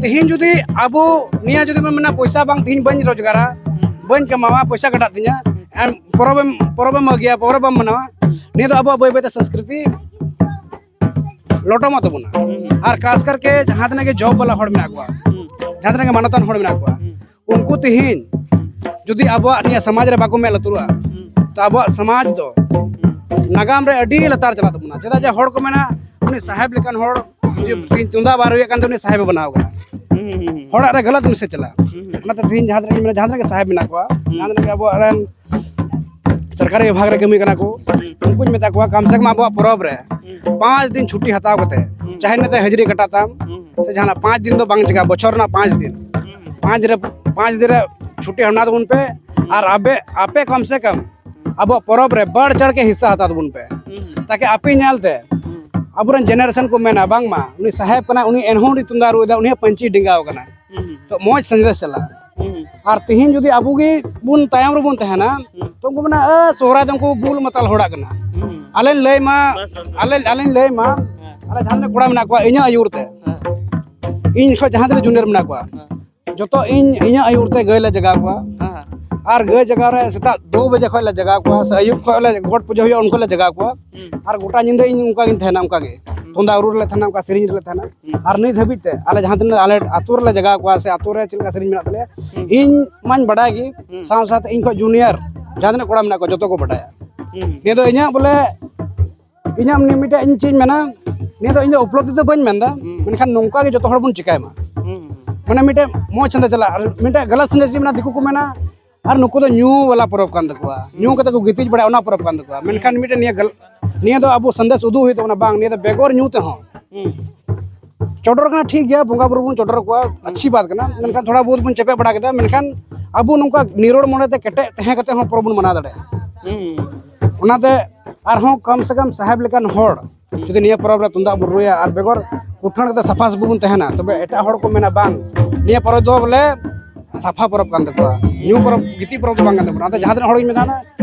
ᱛᱮᱦᱮᱧ ᱡᱩᱫᱤ ᱟᱵᱚ ᱱᱤᱭᱟᱹ ᱡᱩᱫᱤ ᱵᱚᱱ ᱢᱮᱱᱟ, ᱯᱚᱭᱥᱟ ᱵᱟᱝ, ᱛᱮᱦᱮᱧ ᱵᱟᱹᱧ ᱨᱳᱡᱽᱜᱟᱨᱟ, ᱵᱟᱹᱧ ᱠᱟᱢᱟᱣᱟ, ᱯᱚᱭᱥᱟ ᱠᱟᱴᱟᱜ ᱛᱤᱧᱟ, ᱮᱱ ᱯᱚᱨᱚᱵᱮᱢ, ᱯᱚᱨᱚᱵᱮᱢ ᱟᱹᱜᱩᱭᱟ, ᱯᱚᱨᱚᱵᱮᱢ ᱢᱟᱱᱟᱣᱟ, ᱱᱤᱭᱟᱹ ᱫᱚ ᱟᱵᱚᱣᱟᱜ ᱵᱟᱹᱭ ᱵᱟᱹᱭᱛᱮ ᱥᱚᱝᱥᱠᱨᱤᱛᱤ ᱞᱚᱴᱚᱢᱚᱜ ᱛᱟᱵᱚᱱᱟ᱾ ᱟᱨ ᱠᱷᱟᱥ ᱠᱟᱨᱠᱮ ᱡᱟᱦᱟᱸ ᱛᱤᱱᱟᱹᱜ ᱜᱮ ᱡᱚᱵ ᱵᱟᱞᱟ ᱦᱚᱲ ᱢᱮᱱᱟᱜ ᱠᱚᱣᱟ, ᱡᱟᱦᱟᱸ ᱛᱤᱱᱟᱹᱜ ᱜᱮ ᱢᱟᱱᱚᱛᱟᱱ ᱦᱚᱲ ᱢᱮᱱᱟᱜ ᱠᱚᱣᱟ, ᱩᱱᱠᱩ ᱛᱮᱦᱮᱧ ᱡᱩᱫᱤ ᱟᱵᱚᱣᱟᱜ ᱱᱤᱭᱟᱹ ᱥᱚᱢᱟᱡᱽ ᱨᱮ ᱵᱟᱠᱚ ᱢᱮᱫ ᱞᱩᱛᱩᱨᱚᱜᱼᱟ, ᱛᱚ ᱟᱵᱚᱣᱟᱜ ᱥᱚᱢᱟᱡᱽ ᱫᱚ ᱱᱟᱜᱟᱢ ᱨᱮ ᱟᱹᱰᱤ ᱞᱟᱛᱟᱨ ᱪᱟᱞᱟᱜ ᱛᱟᱵᱚᱱᱟ᱾ ᱪᱮᱫᱟᱜ ᱡᱮ ᱦᱚᱲ ᱠᱚ ᱢᱮᱱᱟ, ᱩᱱᱤ ᱥᱟᱦᱮᱵᱽ ᱞᱮᱠᱟᱱ ᱦᱚᱲ ᱡᱩᱫᱤ ᱛᱮᱦᱮᱧ ᱛᱩᱢᱫᱟᱜ ᱵᱟᱭ ᱨᱩᱭᱮᱫ ᱠᱟᱱ ᱛᱮ ᱩᱱᱤ ᱥᱟᱦᱮᱵᱽ ᱮ ᱵᱮᱱᱟᱣ ᱠᱟᱱᱟ᱾ ᱦᱚᱲᱟᱜ ᱨᱮ ᱜᱟᱞᱟᱛ ᱢᱮᱥᱮᱡᱽ ᱪᱟᱞᱟᱜᱼᱟ᱾ ᱚᱱᱟᱛᱮ ᱛᱮᱦᱮᱧ ᱡᱟᱦᱟᱸ ᱛᱤᱱᱟᱹᱜ ᱤᱧ ᱢᱮᱱᱟ, ᱡᱟᱦᱟᱸ ᱛᱤᱱᱟᱹᱜ ᱜᱮ ᱥᱟᱦᱮᱵᱽ ᱢᱮᱱᱟᱜ ᱠᱚᱣᱟ, ᱡᱟᱦᱟᱸ ᱛᱤᱱᱟᱹᱜ ᱜᱮ ᱟᱵᱚᱣᱟᱜ ᱨᱮᱱ ᱥᱚᱨᱠᱟᱨᱤ ᱵᱤᱵᱷᱟᱜᱽ ᱨᱮ ᱠᱟᱹᱢᱤ ᱠᱟᱱᱟ ᱠᱚ, ᱩᱱᱠᱩᱧ ᱢᱮᱛᱟ ᱠᱚᱣᱟ, ᱠᱟᱢ ᱥᱮ ᱠᱟᱢ ᱟᱵᱚᱣᱟᱜ ᱯᱚᱨᱚᱵᱽ ᱨᱮ ᱯᱟᱸᱪ ᱫᱤᱱ ᱪᱷᱩᱴᱤ ᱦᱟᱛᱟᱣ ᱠᱟᱛᱮ, ᱪᱟᱦᱮ ᱱᱚᱛᱮ ᱦᱟᱹᱡᱨᱤ ᱠᱟᱴᱟᱜ ᱛᱟᱢ, ᱥᱮ ᱡᱟᱦᱟᱱᱟᱜ ᱯᱟᱸᱪ ᱫᱤᱱ ᱫᱚ ᱵᱟᱝ ᱪᱤᱠᱟ, ᱵᱚᱪᱷᱚᱨ ᱨᱮᱱᱟᱜ ᱯᱟᱸᱪ ᱫᱤᱱ, ᱯᱟᱸᱪ ᱨᱮ, ᱯᱟᱸᱪ ᱫᱤᱱ ᱨᱮ ᱪᱷᱩᱴᱤ ᱦᱟᱱᱟ ᱛᱟᱵᱚᱱ ᱯᱮ᱾ ᱟᱨ ᱟᱵᱮ, ᱟᱯᱮ ᱠᱟᱢ ᱥᱮ ᱠᱟᱢ ᱟᱵᱚᱣᱟᱜ ᱯᱚᱨᱚᱵᱽ ᱨᱮ ᱵᱟᱲ ᱪᱟᱲ ᱠᱮ ᱦᱤᱥᱥᱟ ᱦᱟᱛᱟᱣ ᱛᱟᱵᱚᱱ ᱯᱮ, ᱛᱟᱠᱤ ᱟᱯᱮ ᱧᱮᱞ ᱛᱮ ᱟᱵᱚᱨᱮᱱ ᱡᱮᱱᱟᱨᱮᱥᱚᱱ ᱠᱚ ᱢᱮᱱᱟ, ᱵᱟᱝᱢᱟ ᱩᱱᱤ ᱥᱟᱦᱮᱵᱽ ᱠᱟᱱᱟᱭ, ᱩᱱᱤ ᱮᱱᱦᱚᱸ ᱩᱱᱤ ᱛᱩᱢᱫᱟᱜ ᱨᱩᱭ ᱮᱫᱟ, ᱩᱱᱤ ᱦᱚᱸ ᱯᱟᱹᱧᱪᱤ ᱰᱮᱸᱜᱟᱣ ᱠᱟᱱᱟ᱾ ᱛᱚ ᱢᱚᱡᱽ ᱥᱟᱸᱫᱮᱥ ᱪᱟᱞᱟᱜᱼᱟ᱾ ᱟᱨ ᱛᱤᱦᱤᱧ ᱡᱩᱫᱤ ᱟᱵᱚ ᱜᱮ ᱵᱚᱱ ᱛᱟᱭᱚᱢ ᱨᱮᱵᱚᱱ ᱛᱟᱦᱮᱱᱟ, ᱛᱚ ᱩᱱᱠᱩ ᱢᱮᱱᱟ, "ᱮ, ᱥᱚᱦᱨᱟᱭ ᱫᱚ ᱩᱱᱠᱩ ᱵᱩᱞ ᱢᱟᱛᱟᱞ ᱦᱚᱲᱟᱜ ᱠᱟᱱᱟ᱾" ᱟᱞᱮ ᱞᱟᱹᱭ ᱢᱟ, ᱟᱞᱮ, ᱟᱞᱮᱧ ᱞᱟᱹᱭ ᱢᱟ, ᱟᱞᱮ ᱡᱟᱦᱟᱸ ᱛᱤᱱᱟᱹᱜ ᱠᱚᱲᱟ ᱢᱮᱱᱟᱜ ᱠᱚᱣᱟ, ᱤᱧᱟᱹᱜ ᱟᱹᱭᱩᱨ ᱛᱮ, ᱤᱧ ᱠᱷᱚᱱ ᱡᱟᱦᱟᱸ ᱛᱤᱱᱟᱹᱜ ᱡᱩᱱᱤᱭᱟᱨ ᱢᱮᱱᱟᱜ ᱠᱚᱣᱟ, ᱡᱚᱛᱚ ᱤᱧ, ᱤᱧᱟᱹᱜ ᱟᱹᱭᱩᱨ ᱛᱮ ᱜᱟᱹᱭ ᱞᱮ ᱡᱟᱜᱟᱣ ᱠᱚᱣᱟ᱾ ᱟᱨ ᱜᱟᱹᱭ ᱡᱟᱜᱟᱣ ᱨᱮ ᱥᱮᱛᱟᱜ ᱫᱩ ᱵᱟᱡᱮ ᱠᱷᱚᱱ ᱞᱮ ᱡᱟᱜᱟᱣ ᱠᱚᱣᱟ, ᱥᱮ ᱟᱹᱭᱩᱵ ᱠᱷᱚᱱ ᱞᱮ ᱜᱚᱴ ᱯᱩᱡᱟᱹ ᱦᱩᱭᱩᱜᱼᱟ, ᱩᱱ ᱠᱷᱚᱱ ᱞᱮ ᱡᱟᱜᱟᱣ ᱠᱚᱣᱟ᱾ ᱟᱨ ᱜᱚᱴᱟ ᱧᱤᱫᱟᱹ ᱤᱧ ᱚᱱᱠᱟ ᱜᱤᱧ ᱛᱟᱦᱮᱱᱟ, ᱚᱱᱠᱟ ᱜᱮ᱾ ᱛᱩᱢᱫᱟᱜ ᱨᱩ ᱨᱮᱞᱮ ᱛᱟᱦᱮᱱᱟ, ᱚᱱᱠᱟ ᱥᱮᱨᱮᱧ ᱨᱮᱞᱮ ᱛᱟᱦᱮᱱᱟ᱾ ᱟᱨ ᱱᱤᱛ ᱦᱟᱹᱵᱤᱡ ᱛᱮ ᱟᱞᱮ ᱡᱟᱦᱟᱸ ᱛᱤᱱᱟᱹᱜ ᱟᱞᱮ ᱟᱹᱛᱩ ᱨᱮᱞᱮ ᱡᱟᱜᱟᱣ ᱠᱚᱣᱟ, ᱥᱮ ᱟᱹᱛᱩ ᱨᱮ ᱪᱮᱫ ᱞᱮᱠᱟ ᱥᱮᱨᱮᱧ ᱢᱮᱱᱟᱜ ᱛᱟᱞᱮᱭᱟ, ᱤᱧ ᱢᱟᱧ ᱵᱟᱰᱟᱭ ᱜᱮ, ᱥᱟᱶ ᱥᱟᱶᱛᱮ ᱤᱧ ᱠᱷᱚᱱ ᱡᱩᱱᱤᱭᱟᱨ ᱡᱟᱦᱟᱸ ᱛᱤᱱᱟᱹᱜ ᱠᱚᱲᱟ ᱢᱮᱱᱟᱜ ᱠᱚᱣᱟ, ᱡᱚᱛᱚ ᱠᱚ ᱵᱟᱰᱟᱭᱟ᱾ ᱱᱤᱭᱟᱹ ᱫᱚ ᱤᱧᱟᱹᱜ ᱵᱚᱞᱮ, ᱤᱧᱟᱹᱜ ᱱᱤᱭᱟᱹ ᱢᱤᱫᱴᱮᱡ ᱤᱧ ᱪᱮᱫ ᱤᱧ ᱢᱮᱱᱟ, ᱱᱤᱭᱟᱹ ᱫᱚ ᱤᱧ ᱫᱚ ᱩᱯᱞᱚᱵᱽᱫᱷᱤ ᱫᱚ ᱵᱟᱹᱧ ᱢᱮᱱᱫᱟ, ᱢᱮᱱᱠᱷᱟᱱ ᱱᱚᱝᱠᱟ ᱜᱮ ᱡᱚᱛᱚ ᱦᱚᱲ ᱵᱚᱱ ᱪᱤᱠᱟᱭ ᱢᱟ᱾ ᱢᱟᱱᱮ ᱢᱤᱫᱴᱮᱡ ᱢᱚᱡᱽ ᱥᱟᱸᱫᱮᱥ ᱪᱟᱞᱟᱜ, ᱟᱨ ᱢᱤᱫᱴᱮᱡ ᱜᱟᱞᱟᱛ ᱥᱟᱸᱫᱮᱥ ᱪᱮᱫ ᱢᱮᱱᱟᱜᱼᱟ, ᱫᱤᱠᱩ ᱠᱚ ᱢᱮᱱᱟ, ᱟᱨ ᱱᱩᱠᱩ ᱫᱚ ᱧᱩ ᱵᱟᱞᱟ ᱯᱚᱨᱚᱵᱽ ᱠᱟᱱ ᱛᱟᱠᱚᱣᱟ, ᱧᱩ ᱠᱟᱛᱮ ᱠᱚ ᱜᱤᱛᱤᱡ ᱵᱟᱲᱟᱭᱟ, ᱚᱱᱟ ᱯᱚᱨᱚᱵᱽ ᱠᱟᱱ ᱛᱟᱠᱚᱣᱟ᱾ ᱢᱮᱱᱠᱷᱟᱱ ᱢᱤᱫᱴᱮᱡ ᱱᱤᱭᱟᱹ ᱜᱟᱞ-, ᱱᱤᱭᱟᱹ ᱫᱚ ᱟᱵᱚ ᱥᱟᱸᱫᱮᱥ ᱩᱫᱩᱜ ᱦᱩᱭᱩᱜ ᱛᱟᱵᱚᱱᱟ, ᱵᱟᱝ, ᱱᱤᱭᱟᱹ ᱫᱚ ᱵᱮᱜᱚᱨ ᱧᱩ ᱛᱮᱦᱚᱸ ᱦᱩᱸ᱾ ᱪᱚᱰᱚᱨ ᱠᱟᱱᱟ, ᱴᱷᱤᱠ ᱜᱮᱭᱟ, ᱵᱚᱸᱜᱟ ᱵᱩᱨᱩ ᱵᱚᱱ ᱪᱚᱰᱚᱨ ᱟᱠᱚᱣᱟ, ᱟᱪᱪᱷᱤ ᱵᱟᱛ ᱠᱟᱱᱟ, ᱢᱮᱱᱠᱷᱟᱱ ᱛᱷᱚᱲᱟ ᱵᱚᱦᱩᱛ ᱵᱚᱱ ᱪᱮᱯᱮᱡ ᱵᱟᱲᱟ ᱠᱮᱫᱟ, ᱢᱮᱱᱠᱷᱟᱱ ᱟᱵᱚ ᱱᱚᱝᱠᱟ ᱱᱤᱨᱚᱲ ᱢᱚᱱᱮᱛᱮ ᱠᱮᱴᱮᱡ ᱛᱟᱦᱮᱸ ᱠᱟᱛᱮ ᱦᱚᱸ ᱯᱚᱨᱚᱵᱽ ᱵᱚᱱ ᱢᱟᱱᱟᱣ ᱫᱟᱲᱮᱭᱟᱜᱼᱟ᱾ ᱦᱩᱸ᱾ ᱚᱱᱟᱛᱮ ᱟᱨᱦᱚᱸ ᱠᱚᱢ ᱥᱮ ᱠᱚᱢ ᱥᱟᱦᱮᱵ ᱞᱮᱠᱟᱱ ᱦᱚᱲ ᱡᱩᱫᱤ ᱱᱤᱭᱟᱹ ᱯᱚᱨᱚᱵᱽ ᱨᱮ ᱛᱩᱢᱫᱟᱜ ᱵᱚᱱ ᱨᱩᱭᱟ ᱟᱨ ᱵᱮᱜᱚᱨ ᱠᱩᱴᱷᱟᱹᱬ ᱠᱟᱛᱮ ᱥᱟᱯᱷᱟ ᱥᱟᱹᱯᱷᱤ ᱵᱚᱱ ᱛᱟᱦᱮᱱᱟ, ᱛᱚᱵᱮ ᱮᱴᱟᱜ ᱦᱚᱲ ᱠᱚ ᱢᱮᱱᱟ, "ᱵᱟᱝ, ᱱᱤᱭᱟᱹ ᱯᱚᱨᱚᱵᱽ ᱫᱚ ᱵᱚᱞᱮ ᱥᱟᱯᱷᱟ ᱯᱚᱨᱚᱵᱽ ᱠᱟᱱ ᱛᱟᱠᱚᱣᱟ, ᱧᱩ ᱯᱚᱨᱚᱵᱽ, ᱜᱤᱛᱤᱡ ᱯᱚᱨᱚᱵᱽ ᱫᱚ ᱵᱟᱝ ᱠᱟᱱ ᱛᱟᱵᱚᱱᱟ᱾" ᱚᱱᱟᱛᱮ ᱡᱟᱦᱟᱸ ᱛᱤᱱᱟᱹᱜ ᱦᱚᱲ ᱜᱮ ᱢᱮᱛᱟ ᱠᱚᱣᱟ,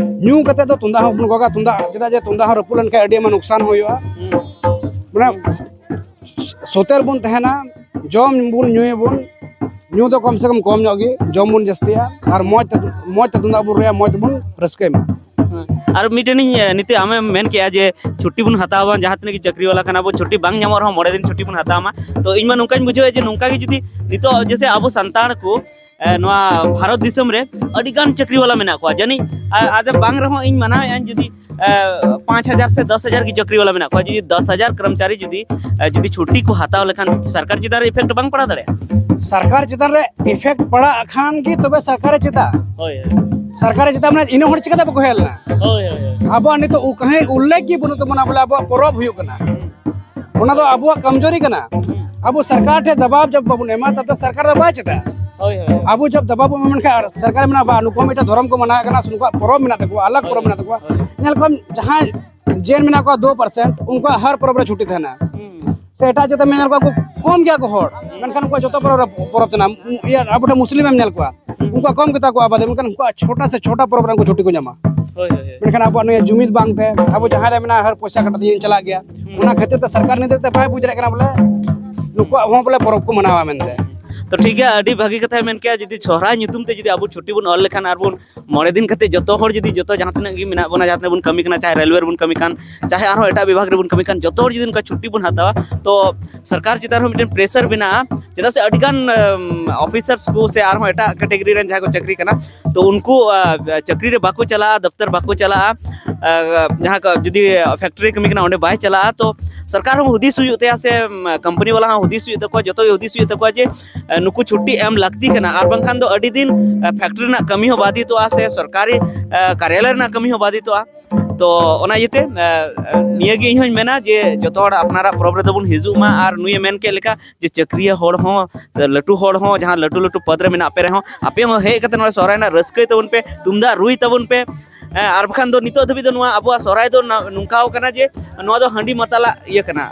ᱧᱩ ᱠᱟᱛᱮ ᱫᱚ ᱛᱩᱢᱫᱟᱜ ᱦᱚᱸ ᱵᱚᱱ ᱜᱚᱜᱟ, ᱛᱩᱢᱫᱟᱜ ᱪᱮᱫᱟᱜ ᱡᱮ ᱛᱩᱢᱫᱟᱜ ᱦᱚᱸ ᱨᱟᱹᱯᱩᱫ ᱞᱮᱱᱠᱷᱟᱱ ᱟᱹᱰᱤ ᱟᱭᱢᱟ ᱱᱩᱠᱥᱟᱱ ᱦᱩᱭᱩᱜᱼᱟ᱾ ᱢᱟᱱᱮ ᱥᱚᱛᱮᱨ ᱵᱚᱱ ᱛᱟᱦᱮᱱᱟ, ᱡᱚᱢ ᱵᱚᱱ ᱧᱩᱭᱟᱵᱚᱱ, ᱧᱩ ᱫᱚ ᱠᱚᱢ ᱥᱮ ᱠᱚᱢ ᱠᱚᱢ ᱧᱚᱜ ᱜᱮ, ᱡᱚᱢ ᱵᱚᱱ ᱡᱟᱹᱥᱛᱤᱭᱟ ᱟᱨ ᱢᱚᱡᱽ ᱛᱮ, ᱢᱚᱡᱽ ᱛᱮ ᱛᱩᱢᱫᱟᱜ ᱵᱚᱱ ᱨᱩᱭᱟ, ᱢᱚᱡᱽ ᱛᱮᱵᱚᱱ ᱨᱟᱹᱥᱠᱟᱹᱭ ᱢᱟ᱾ ᱦᱮᱸ᱾ ᱟᱨ ᱢᱤᱫᱴᱮᱱᱤᱧ, ᱮ, ᱱᱤᱛᱚᱜ ᱟᱢᱮᱢ ᱢᱮᱱ ᱠᱮᱜᱼᱟ ᱡᱮ ᱪᱷᱩᱴᱤ ᱵᱚᱱ ᱦᱟᱛᱟᱣᱟ, ᱡᱟᱦᱟᱸ ᱛᱤᱱᱟᱹᱜ ᱜᱮ ᱪᱟᱹᱠᱨᱤ ᱵᱟᱞᱟ ᱠᱟᱱᱟ ᱵᱚᱱ, ᱪᱷᱩᱴᱤ ᱵᱟᱝ ᱧᱟᱢᱚᱜ ᱨᱮᱦᱚᱸ ᱢᱚᱬᱮ ᱫᱤᱱ ᱪᱷᱩᱴᱤ ᱵᱚᱱ ᱦᱟᱛᱟᱣ ᱢᱟ᱾ ᱛᱚ ᱤᱧ ᱢᱟ ᱱᱚᱝᱠᱟᱧ ᱵᱩᱡᱷᱟᱹᱣᱮᱫ ᱡᱮ ᱱᱚᱝᱠᱟ ᱜᱮ ᱡᱩᱫᱤ ᱱᱤᱛᱚᱜ ᱡᱮᱭᱥᱮ ᱟᱵᱚ ᱥᱟᱱᱛᱟᱲ ᱠᱚ, ᱮ, ᱱᱚᱣᱟ ᱵᱷᱟᱨᱚᱛ ᱫᱤᱥᱚᱢ ᱨᱮ ᱟᱹᱰᱤ ᱜᱟᱱ ᱪᱟᱹᱠᱨᱤ ᱵᱟᱞᱟ ᱢᱮᱱᱟᱜ ᱠᱚᱣᱟ, ᱡᱟᱹᱱᱤᱡ ᱟ-, ᱟᱫᱚ ᱵᱟᱝ ᱨᱮᱦᱚᱸ ᱤᱧ ᱢᱟᱱᱟᱣᱮᱫᱼᱟ ᱡᱩᱫᱤ, ᱮ, ᱯᱟᱸᱪ ᱦᱟᱡᱟᱨ ᱥᱮ ᱫᱚᱥ ᱦᱟᱡᱟᱨ ᱜᱮ ᱪᱟᱹᱠᱨᱤ ᱵᱟᱞᱟ ᱢᱮᱱᱟᱜ ᱠᱚᱣᱟ, ᱡᱩᱫᱤ ᱫᱚᱥ ᱦᱟᱡᱟᱨ ᱠᱚᱨᱢᱪᱟᱨᱤ ᱡᱩᱫᱤ, ᱮ, ᱡᱩᱫᱤ ᱪᱷᱩᱴᱤ ᱠᱚ ᱦᱟᱛᱟᱣ ᱞᱮᱠᱷᱟᱱ ᱥᱚᱨᱠᱟᱨ ᱪᱮᱛᱟᱱ ᱨᱮ effect ᱵᱟᱝ ᱯᱟᱲᱟᱣ ᱫᱟᱲᱮᱭᱟᱜᱼᱟ? ᱥᱚᱨᱠᱟᱨ ᱪᱮᱛᱟᱱ ᱨᱮ effect ᱯᱟᱲᱟᱜ ᱠᱷᱟᱱ ᱜᱮ ᱛᱚᱵᱮ ᱥᱚᱨᱠᱟᱨᱮ ᱪᱮᱫᱟ? ᱦᱳᱭ, ᱦᱳᱭ᱾ ᱥᱚᱨᱠᱟᱨᱮ ᱪᱮᱫᱟ ᱢᱟᱱᱮ ᱤᱱᱟᱹ ᱦᱚᱲ ᱪᱤᱠᱟᱹᱛᱮ ᱵᱟᱠᱚ ᱦᱮᱡ ᱞᱮᱱᱟ? ᱦᱳᱭ, ᱦᱳᱭ, ᱦᱳᱭ᱾ ᱟᱵᱚᱣᱟᱜ ᱱᱤᱛᱚᱜ ᱩ-, ᱠᱟᱹᱦᱤ ᱩᱞᱞᱮᱠᱷ ᱜᱮ ᱵᱟᱹᱱᱩᱜ ᱛᱟᱵᱚᱱᱟ ᱵᱚᱞᱮ ᱟᱵᱚᱣᱟᱜ ᱯᱚᱨᱚᱵᱽ ᱦᱩᱭᱩᱜ ᱠᱟᱱᱟ᱾ ᱚᱱᱟ ᱫᱚ ᱟᱵᱚᱣᱟᱜ ᱠᱚᱢᱡᱳᱨᱤ ᱠᱟᱱᱟ᱾ ᱦᱩᱸ᱾ ᱟᱵᱚ ᱥᱚᱨᱠᱟᱨ ᱴᱷᱮᱱ ᱫᱟᱵᱟᱣ ᱡᱚᱵ ᱵᱟᱵᱚᱱ ᱮᱢᱟ, ᱛᱚᱵ ᱛᱚᱠ ᱥᱚᱨᱠᱟᱨ ᱫᱚ ᱵᱟᱭ ᱪᱮᱫᱟ᱾ ᱦᱳᱭ, ᱦᱳᱭ, ᱦᱳᱭ᱾ ᱟᱵᱚ ᱡᱚᱵ ᱫᱟᱵᱟᱣ ᱵᱚᱱ ᱮᱢᱟ, ᱢᱮᱱᱠᱷᱟᱱ ᱟᱨ ᱥᱚᱨᱠᱟᱨ ᱢᱮᱱᱟ, "ᱵᱟ, ᱱᱩᱠᱩ ᱢᱤᱫᱴᱮᱱ ᱫᱷᱚᱨᱚᱢ ᱠᱚ ᱢᱟᱱᱟᱣᱮᱫ ᱠᱟᱱᱟ, ᱥᱮ ᱱᱩᱠᱩᱣᱟᱜ ᱯᱚᱨᱚᱵᱽ ᱢᱮᱱᱟᱜ ᱛᱟᱠᱚᱣᱟ, ᱟᱞᱟᱜᱽ ᱯᱚᱨᱚᱵᱽ ᱢᱮᱱᱟᱜ ᱛᱟᱠᱚᱣᱟ᱾" ᱦᱳᱭ᱾ ᱧᱮᱞ ᱠᱚᱢ, ᱡᱟᱦᱟᱸᱭ ᱡᱮᱱ ᱢᱮᱱᱟᱜ ᱠᱚᱣᱟ ᱫᱩ ᱯᱟᱨᱥᱮᱱᱴ, ᱩᱱᱠᱩᱣᱟᱜ ᱦᱟᱨ ᱯᱚᱨᱚᱵᱽ ᱨᱮ ᱪᱷᱩᱴᱤ ᱛᱟᱦᱮᱱᱟ᱾ ᱦᱩᱸ᱾ ᱥᱮ ᱮᱴᱟᱜ ᱡᱟᱹᱛ ᱮᱢ ᱧᱮᱞ ᱠᱚᱣᱟ, ᱩᱱᱠᱩ ᱠᱚᱢ ᱜᱮᱭᱟ ᱠᱚ ᱦᱚᱲ, ᱢᱮᱱᱠᱷᱟᱱ ᱩᱱᱠᱩᱣᱟᱜ ᱡᱚᱛᱚ ᱯᱚᱨᱚᱵᱽ ᱨᱮ ᱯᱚᱨᱚᱵᱽ ᱛᱟᱦᱮᱱᱟ᱾ ᱤᱭᱟᱹ, ᱟᱵᱚ ᱴᱷᱮᱱ ᱢᱩᱥᱞᱤᱢ ᱮᱢ ᱧᱮᱞ ᱠᱚᱣᱟ, ᱩᱱᱠᱩᱣᱟᱜ ᱠᱚᱢ ᱜᱮᱛᱟ ᱠᱚᱣᱟ ᱟᱵᱟᱫᱤ, ᱢᱮᱱᱠᱷᱟᱱ ᱩᱱᱠᱩᱣᱟᱜ ᱪᱷᱳᱴᱟ ᱥᱮ ᱪᱷᱳᱴᱟ ᱯᱚᱨᱚᱵᱽ ᱨᱮ ᱩᱱᱠᱩ ᱪᱷᱩᱴᱤ ᱠᱚ ᱧᱟᱢᱟ᱾ ᱦᱳᱭ, ᱦᱳᱭ, ᱦᱳᱭ᱾ ᱢᱮᱱᱠᱷᱟᱱ ᱟᱵᱚᱣᱟᱜ ᱱᱤᱭᱟᱹ ᱡᱩᱢᱤᱫ ᱵᱟᱝᱛᱮ ᱟᱵᱚ ᱡᱟᱦᱟᱸᱭ ᱨᱮ ᱢᱮᱱᱟᱜᱼᱟ, ᱦᱚᱲ ᱯᱚᱭᱥᱟ ᱠᱟᱴᱟ ᱛᱮᱧ ᱪᱟᱞᱟᱜ ᱜᱮᱭᱟ᱾ ᱦᱩᱸ᱾ ᱚᱱᱟ ᱠᱷᱟᱹᱛᱤᱨ ᱛᱮ ᱥᱚᱨᱠᱟᱨ ᱱᱤᱛᱚᱜ ᱛᱮ ᱵᱟᱭ ᱵᱩᱡᱽ ᱫᱟᱲᱮᱭᱟᱜ ᱠᱟᱱᱟ ᱵᱚᱞᱮ ᱱᱩᱠᱩᱣᱟᱜ ᱦᱚᱸ ᱵᱚᱞᱮ ᱯᱚᱨᱚᱵᱽ ᱠᱚ ᱢᱟᱱᱟᱣᱟ ᱢᱮᱱᱛᱮ᱾ ᱛᱚ ᱴᱷᱤᱠ ᱜᱮᱭᱟ, ᱟᱹᱰᱤ ᱵᱷᱟᱹᱜᱤ ᱠᱟᱛᱷᱟᱭ ᱢᱮᱱ ᱠᱮᱜᱼᱟ, ᱡᱩᱫᱤ ᱥᱚᱦᱨᱟᱭ ᱧᱩᱛᱩᱢ ᱛᱮ ᱡᱩᱫᱤ ᱟᱵᱚ ᱪᱷᱩᱴᱤ ᱵᱚᱱ ᱚᱞ ᱞᱮᱠᱷᱟᱱ ᱟᱨ ᱵᱚᱱ ᱢᱚᱬᱮ ᱫᱤᱱ ᱠᱟᱛᱮ ᱡᱚᱛᱚ ᱦᱚᱲ ᱡᱩᱫᱤ ᱡᱚᱛᱚ ᱡᱟᱦᱟᱸ ᱛᱤᱱᱟᱹᱜ ᱜᱮ ᱢᱮᱱᱟᱜ ᱵᱚᱱᱟ, ᱡᱟᱦᱟᱸ ᱛᱤᱱᱟᱹᱜ ᱵᱚᱱ ᱠᱟᱹᱢᱤ ᱠᱟᱱᱟ, ᱪᱟᱦᱮ ᱨᱮᱞᱣᱮ ᱨᱮᱵᱚᱱ ᱠᱟᱹᱢᱤ ᱠᱟᱱ, ᱪᱟᱦᱮ ᱟᱨᱦᱚᱸ ᱮᱴᱟᱜ ᱵᱤᱵᱷᱟᱜᱽ ᱨᱮᱵᱚᱱ ᱠᱟᱹᱢᱤ ᱠᱟᱱ, ᱡᱚᱛᱚ ᱦᱚᱲ ᱡᱩᱫᱤ ᱚᱱᱠᱟ ᱪᱷᱩᱴᱤ ᱵᱚᱱ ᱦᱟᱛᱟᱣᱟ, ᱛᱚ ᱥᱚᱨᱠᱟᱨ ᱪᱮᱛᱟᱱ ᱨᱮᱦᱚᱸ ᱢᱤᱫᱴᱮᱱ pressure ᱢᱮᱱᱟᱜᱼᱟ᱾ ᱪᱮᱫᱟᱜ ᱥᱮ ᱟᱹᱰᱤᱜᱟᱱ, ᱟᱢ, officers ᱠᱚ ᱥᱮ ᱟᱨᱦᱚᱸ ᱮᱴᱟᱜ category ᱨᱮᱱ ᱡᱟᱦᱟᱸᱭ ᱠᱚ ᱪᱟᱹᱠᱨᱤ ᱠᱟᱱᱟ, ᱛᱚ ᱩᱱᱠᱩ, ᱟ, ᱪᱟᱹᱠᱨᱤ ᱨᱮ ᱵᱟᱠᱚ ᱪᱟᱞᱟᱜᱼᱟ, ᱫᱚᱯᱛᱚᱨ ᱵᱟᱠᱚ ᱪᱟᱞᱟᱜᱼᱟ, ᱟ, ᱡᱟᱦᱟᱸ ᱠᱚ ᱡᱩᱫᱤ factory ᱨᱮ ᱠᱟᱹᱢᱤ ᱠᱟᱱᱟ ᱚᱸᱰᱮ ᱵᱟᱭ ᱪᱟᱞᱟᱜᱼᱟ, ᱛᱚ ᱥᱚᱨᱠᱟᱨ ᱦᱚᱸ ᱦᱩᱫᱤᱥ ᱦᱩᱭᱩᱜ ᱛᱟᱭᱟ ᱥᱮ, ᱩᱢ, company ᱵᱟᱞᱟ ᱦᱚᱸ ᱦᱩᱫᱤᱥ ᱦᱩᱭᱩᱜ ᱛᱟᱠᱚᱣᱟ, ᱡᱚᱛᱚ ᱜᱮ ᱦᱩᱫᱤᱥ ᱦᱩᱭᱩᱜ ᱛᱟᱠᱚᱣᱟ ᱡᱮ, ᱮ, ᱱᱩᱠᱩ ᱪᱷᱩᱴᱤ ᱮᱢ ᱞᱟᱹᱠᱛᱤ ᱠᱟᱱᱟ, ᱟᱨ ᱵᱟᱝᱠᱷᱟᱱ ᱫᱚ ᱟᱹᱰᱤ ᱫᱤᱱ, ᱮ, factory ᱨᱮᱱᱟᱜ ᱠᱟᱹᱢᱤ ᱦᱚᱸ ᱵᱟᱫᱷᱤᱛᱚᱜᱼᱟ ᱥᱮ ᱥᱚᱨᱠᱟᱨᱤ, ᱮ, ᱠᱟᱨᱭᱟᱞᱚᱭ ᱨᱮᱱᱟᱜ ᱠᱟᱹᱢᱤ ᱦᱚᱸ ᱵᱟᱫᱷᱤᱛᱚᱜᱼᱟ᱾ ᱛᱚ ᱚᱱᱟ ᱤᱭᱟᱹᱛᱮ ᱱᱤᱭᱟᱹᱜᱮ ᱤᱧ ᱦᱚᱧ ᱢᱮᱱᱟ ᱡᱮ ᱡᱚᱛᱚ ᱦᱚᱲ ᱟᱯᱱᱟᱨᱟᱜ ᱯᱚᱨᱚᱵᱽ ᱨᱮᱫᱚ ᱵᱚᱱ ᱦᱤᱡᱩᱜ ᱢᱟ᱾ ᱟᱨ ᱱᱩᱭᱮ ᱢᱮᱱ ᱠᱮᱫ ᱞᱮᱠᱟ ᱡᱮ ᱪᱟᱹᱠᱨᱤᱭᱟᱹ ᱦᱚᱲ ᱦᱚᱸ, ᱞᱟᱹᱴᱩ ᱦᱚᱲ ᱦᱚᱸ, ᱡᱟᱦᱟᱸ ᱞᱟᱹᱴᱩ ᱞᱟᱹᱴᱩ ᱯᱚᱫᱽ ᱨᱮ ᱢᱮᱱᱟᱜ ᱯᱮ ᱨᱮᱦᱚᱸ, ᱟᱯᱮ ᱦᱚᱸ ᱦᱮᱡ ᱠᱟᱛᱮ ᱱᱚᱣᱟ ᱥᱚᱦᱨᱟᱭ ᱨᱮᱱᱟᱜ ᱨᱟᱹᱥᱠᱟᱹᱭ ᱛᱟᱵᱚᱱ ᱯᱮ, ᱛᱩᱢᱫᱟᱜ ᱨᱩᱭ ᱛᱟᱵᱚᱱ ᱯᱮ᱾ ᱦᱮᱸ, ᱟᱨ ᱵᱟᱠᱷᱟᱱ ᱫᱚ ᱱᱤᱛᱚᱜ ᱫᱷᱟᱹᱵᱤᱡ ᱫᱚ ᱱᱚᱣᱟ ᱟᱵᱚᱣᱟᱜ ᱥᱚᱦᱨᱟᱭ ᱫᱚ ᱱᱚᱝᱠᱟᱣ ᱠᱟᱱᱟ ᱡᱮ ᱱᱚᱣᱟ ᱫᱚ ᱦᱟᱺᱰᱤ ᱢᱟᱛᱟᱞᱟᱜ ᱤᱭᱟᱹ ᱠᱟᱱᱟ,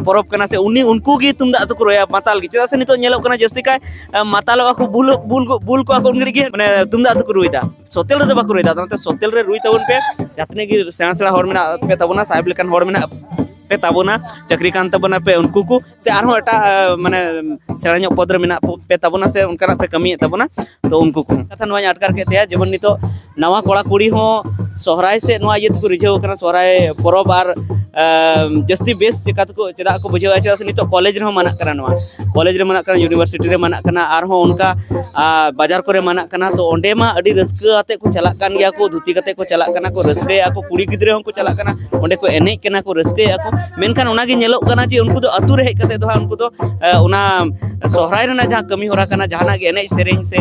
ᱯᱚᱨᱚᱵᱽ ᱠᱟᱱᱟ, ᱥᱮ ᱩᱱᱤ ᱩᱱᱠᱩ ᱜᱮ ᱛᱩᱢᱫᱟᱜ ᱫᱚᱠᱚ ᱨᱩᱭᱟ ᱢᱟᱛᱟᱞ ᱜᱮ᱾ ᱪᱮᱫᱟᱜ ᱥᱮ ᱱᱤᱛᱚᱜ ᱧᱮᱞᱚᱜ ᱠᱟᱱᱟ ᱡᱟᱹᱥᱛᱤ ᱠᱟᱭ ᱢᱟᱛᱟᱞᱚᱜᱼᱟ ᱠᱚ, ᱵᱩᱞ ᱵᱩᱞ ᱵᱩᱞ ᱠᱚᱜᱼᱟ ᱠᱚ, ᱩᱱ ᱜᱷᱟᱹᱲᱤᱡ ᱜᱮ ᱢᱟᱱᱮ ᱛᱩᱢᱫᱟᱜ ᱫᱚᱠᱚ ᱨᱩᱭᱫᱟ, ᱥᱚᱛᱮᱞ ᱨᱮᱫᱚ ᱵᱟᱠᱚ ᱨᱩᱭᱫᱟ᱾ ᱚᱱᱟᱛᱮ ᱥᱚᱛᱮᱞ ᱨᱮ ᱨᱩᱭ ᱛᱟᱵᱚᱱ ᱯᱮ, ᱡᱟᱦᱟᱸ ᱛᱤᱱᱟᱹᱜ ᱜᱮ ᱥᱮᱬᱟ ᱥᱮᱬᱟ ᱦᱚᱲ ᱢᱮᱱᱟᱜ ᱯᱮ ᱛᱟᱵᱚᱱᱟ, ᱥᱟᱦᱮᱵᱽ ᱞᱮᱠᱟᱱ ᱦᱚᱲ ᱢᱮᱱᱟᱜ ᱯᱮ ᱛᱟᱵᱚᱱᱟ, ᱪᱟᱹᱠᱨᱤ ᱠᱟᱱ ᱛᱟᱵᱚᱱᱟ ᱯᱮ, ᱩᱱᱠᱩ ᱠᱚ ᱥᱮ ᱟᱨᱦᱚᱸ ᱮᱴᱟᱜ ᱢᱟᱱᱮ ᱥᱮᱬᱟ ᱧᱚᱜ ᱯᱚᱫᱽ ᱨᱮ ᱢᱮᱱᱟᱜ ᱯᱮ ᱛᱟᱵᱚᱱᱟ ᱥᱮ ᱚᱱᱠᱟᱱᱟᱜ ᱯᱮ ᱠᱟᱹᱢᱤᱭᱮᱫ ᱛᱟᱵᱚᱱᱟ, ᱛᱚ ᱩᱱᱠᱩ ᱠᱚ ᱠᱟᱛᱷᱟ ᱱᱚᱣᱟᱧ ᱟᱴᱠᱟᱨ ᱠᱮᱫ ᱛᱟᱭᱟ᱾ ᱡᱮᱢᱚᱱ ᱱᱤᱛᱚᱜ ᱱᱟᱣᱟ ᱠᱚᱲᱟ ᱠᱩᱲᱤ ᱦᱚᱸ ᱥᱚᱦᱨᱟᱭ ᱥᱮ ᱱᱚᱣᱟ ᱤᱭᱟᱹ ᱛᱮᱠᱚ ᱨᱤᱡᱷᱟᱹᱣ ᱠᱟᱱᱟ, ᱥᱚᱦᱨᱟᱭ ᱯᱚᱨᱚᱵᱽ ᱟᱨ ᱡᱟᱹᱥᱛᱤ ᱵᱮᱥ ᱪᱮᱠᱟ ᱛᱮᱠᱚ ᱪᱮᱫᱟᱜ ᱠᱚ ᱵᱩᱡᱷᱟᱹᱣᱟ? ᱪᱮᱫᱟᱜ ᱥᱮ ᱱᱤᱛᱚᱜ ᱠᱚᱞᱮᱡᱽ ᱨᱮᱦᱚᱸ ᱢᱟᱱᱟᱜ ᱠᱟᱱᱟ, ᱱᱚᱣᱟ ᱠᱚᱞᱮᱡᱽ ᱨᱮ ᱢᱟᱱᱟᱜ ᱠᱟᱱᱟ, ᱤᱭᱩᱱᱤᱵᱷᱟᱨᱥᱤᱴᱤ ᱨᱮ ᱢᱟᱱᱟᱜ ᱠᱟᱱᱟ, ᱟᱨᱦᱚᱸ ᱚᱱᱠᱟ ᱵᱟᱡᱟᱨ ᱠᱚᱨᱮ ᱢᱟᱱᱟᱜ ᱠᱟᱱᱟ᱾ ᱛᱚ ᱚᱸᱰᱮ ᱢᱟ ᱟᱹᱰᱤ ᱨᱟᱹᱥᱠᱟᱹ ᱟᱛᱮᱫ ᱠᱚ ᱪᱟᱞᱟᱜ ᱠᱟᱱ ᱜᱮᱭᱟ, ᱠᱚ ᱫᱷᱩᱛᱤ ᱠᱟᱛᱮᱫ ᱠᱚ ᱪᱟᱞᱟᱜ ᱠᱟᱱᱟ, ᱠᱚ ᱨᱟᱹᱥᱠᱟᱹᱭᱮᱫᱼᱟ ᱠᱚ, ᱠᱩᱲᱤ ᱜᱤᱫᱽᱨᱟᱹ ᱦᱚᱸᱠᱚ ᱪᱟᱞᱟᱜ ᱠᱟᱱᱟ, ᱚᱸᱰᱮ ᱠᱚ ᱮᱱᱮᱡ ᱠᱟᱱᱟ, ᱠᱚ ᱨᱟᱹᱥᱠᱟᱹᱭᱮᱫᱼᱟ ᱠᱚ᱾ ᱢᱮᱱᱠᱷᱟᱱ ᱚᱱᱟᱜᱮ ᱧᱮᱞᱚᱜ ᱠᱟᱱᱟ ᱡᱮ ᱩᱱᱠᱩ ᱫᱚ ᱟᱹᱛᱩ ᱨᱮ ᱦᱮᱡ ᱠᱟᱛᱮᱫ ᱫᱚ ᱦᱟᱸᱜ ᱩᱱᱠᱩ ᱫᱚ ᱚᱱᱟ ᱥᱚᱦᱨᱟᱭ ᱨᱮᱱᱟᱜ ᱡᱟᱦᱟᱸ ᱠᱟᱹᱢᱤ ᱦᱚᱨᱟ ᱠᱟᱱᱟ, ᱡᱟᱦᱟᱱᱟᱜ ᱜᱮ ᱮᱱᱮᱡ ᱥᱮᱨᱮᱧ ᱥᱮ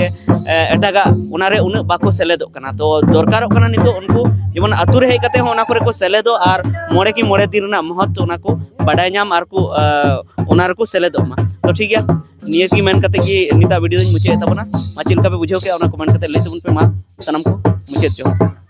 ᱮᱴᱟᱜᱟᱜ, ᱚᱱᱟᱨᱮ ᱩᱱᱟᱹᱜ ᱵᱟᱠᱚ ᱥᱮᱞᱮᱫᱚᱜ ᱠᱟᱱᱟ᱾ ᱛᱚ ᱫᱚᱨᱠᱟᱨᱚᱜ ᱠᱟᱱᱟ ᱱᱤᱛᱚᱜ ᱩᱱᱠᱩ ᱡᱮᱢᱚᱱ ᱟᱹᱛᱩ ᱨᱮ ᱦᱮᱡ ᱠᱟᱛᱮᱫ ᱦᱚᱸ ᱚᱱᱟ ᱠᱚᱨᱮ ᱠᱚ ᱥᱮᱞᱮᱫᱚᱜ ᱟᱨ ᱢᱚᱬᱮ ᱠᱤ ᱢᱚᱬᱮ ᱫᱤᱱ ᱨᱮᱱᱟᱜ ᱢᱚᱦᱚᱛᱛᱚ ᱚᱱᱟ ᱠᱚ ᱵᱟᱰᱟᱭ ᱧᱟᱢ ᱟᱨ ᱠᱚ ᱚᱱᱟ ᱨᱮᱠᱚ ᱥᱮᱞᱮᱫᱚᱜ ᱢᱟ᱾ ᱛᱚ ᱴᱷᱤᱠ ᱜᱮᱭᱟ, ᱱᱤᱭᱟᱹ ᱜᱮ ᱢᱮᱱ ᱠᱟᱛᱮ ᱜᱮ ᱱᱤᱛᱟᱜ ᱵᱷᱤᱰᱤᱭᱳ ᱫᱚᱧ ᱢᱩᱪᱟᱹᱫ ᱮᱫ ᱛᱟᱵᱚᱱᱟ᱾ ᱢᱟ ᱪᱮᱫ ᱞᱮᱠᱟ ᱯᱮ ᱵᱩᱡᱷᱟᱹᱣ ᱠᱮᱫᱼᱟ ᱚᱱᱟ ᱠᱚᱢᱮᱱᱴ ᱠᱟᱛᱮ ᱞᱟᱹᱭ ᱛᱟᱵᱚᱱ ᱯᱮ᱾ ᱢᱟ ᱥᱟᱱᱟᱢ ᱠᱚ ᱢᱩᱪᱟᱹᱫ ᱡᱚᱦᱟᱨ᱾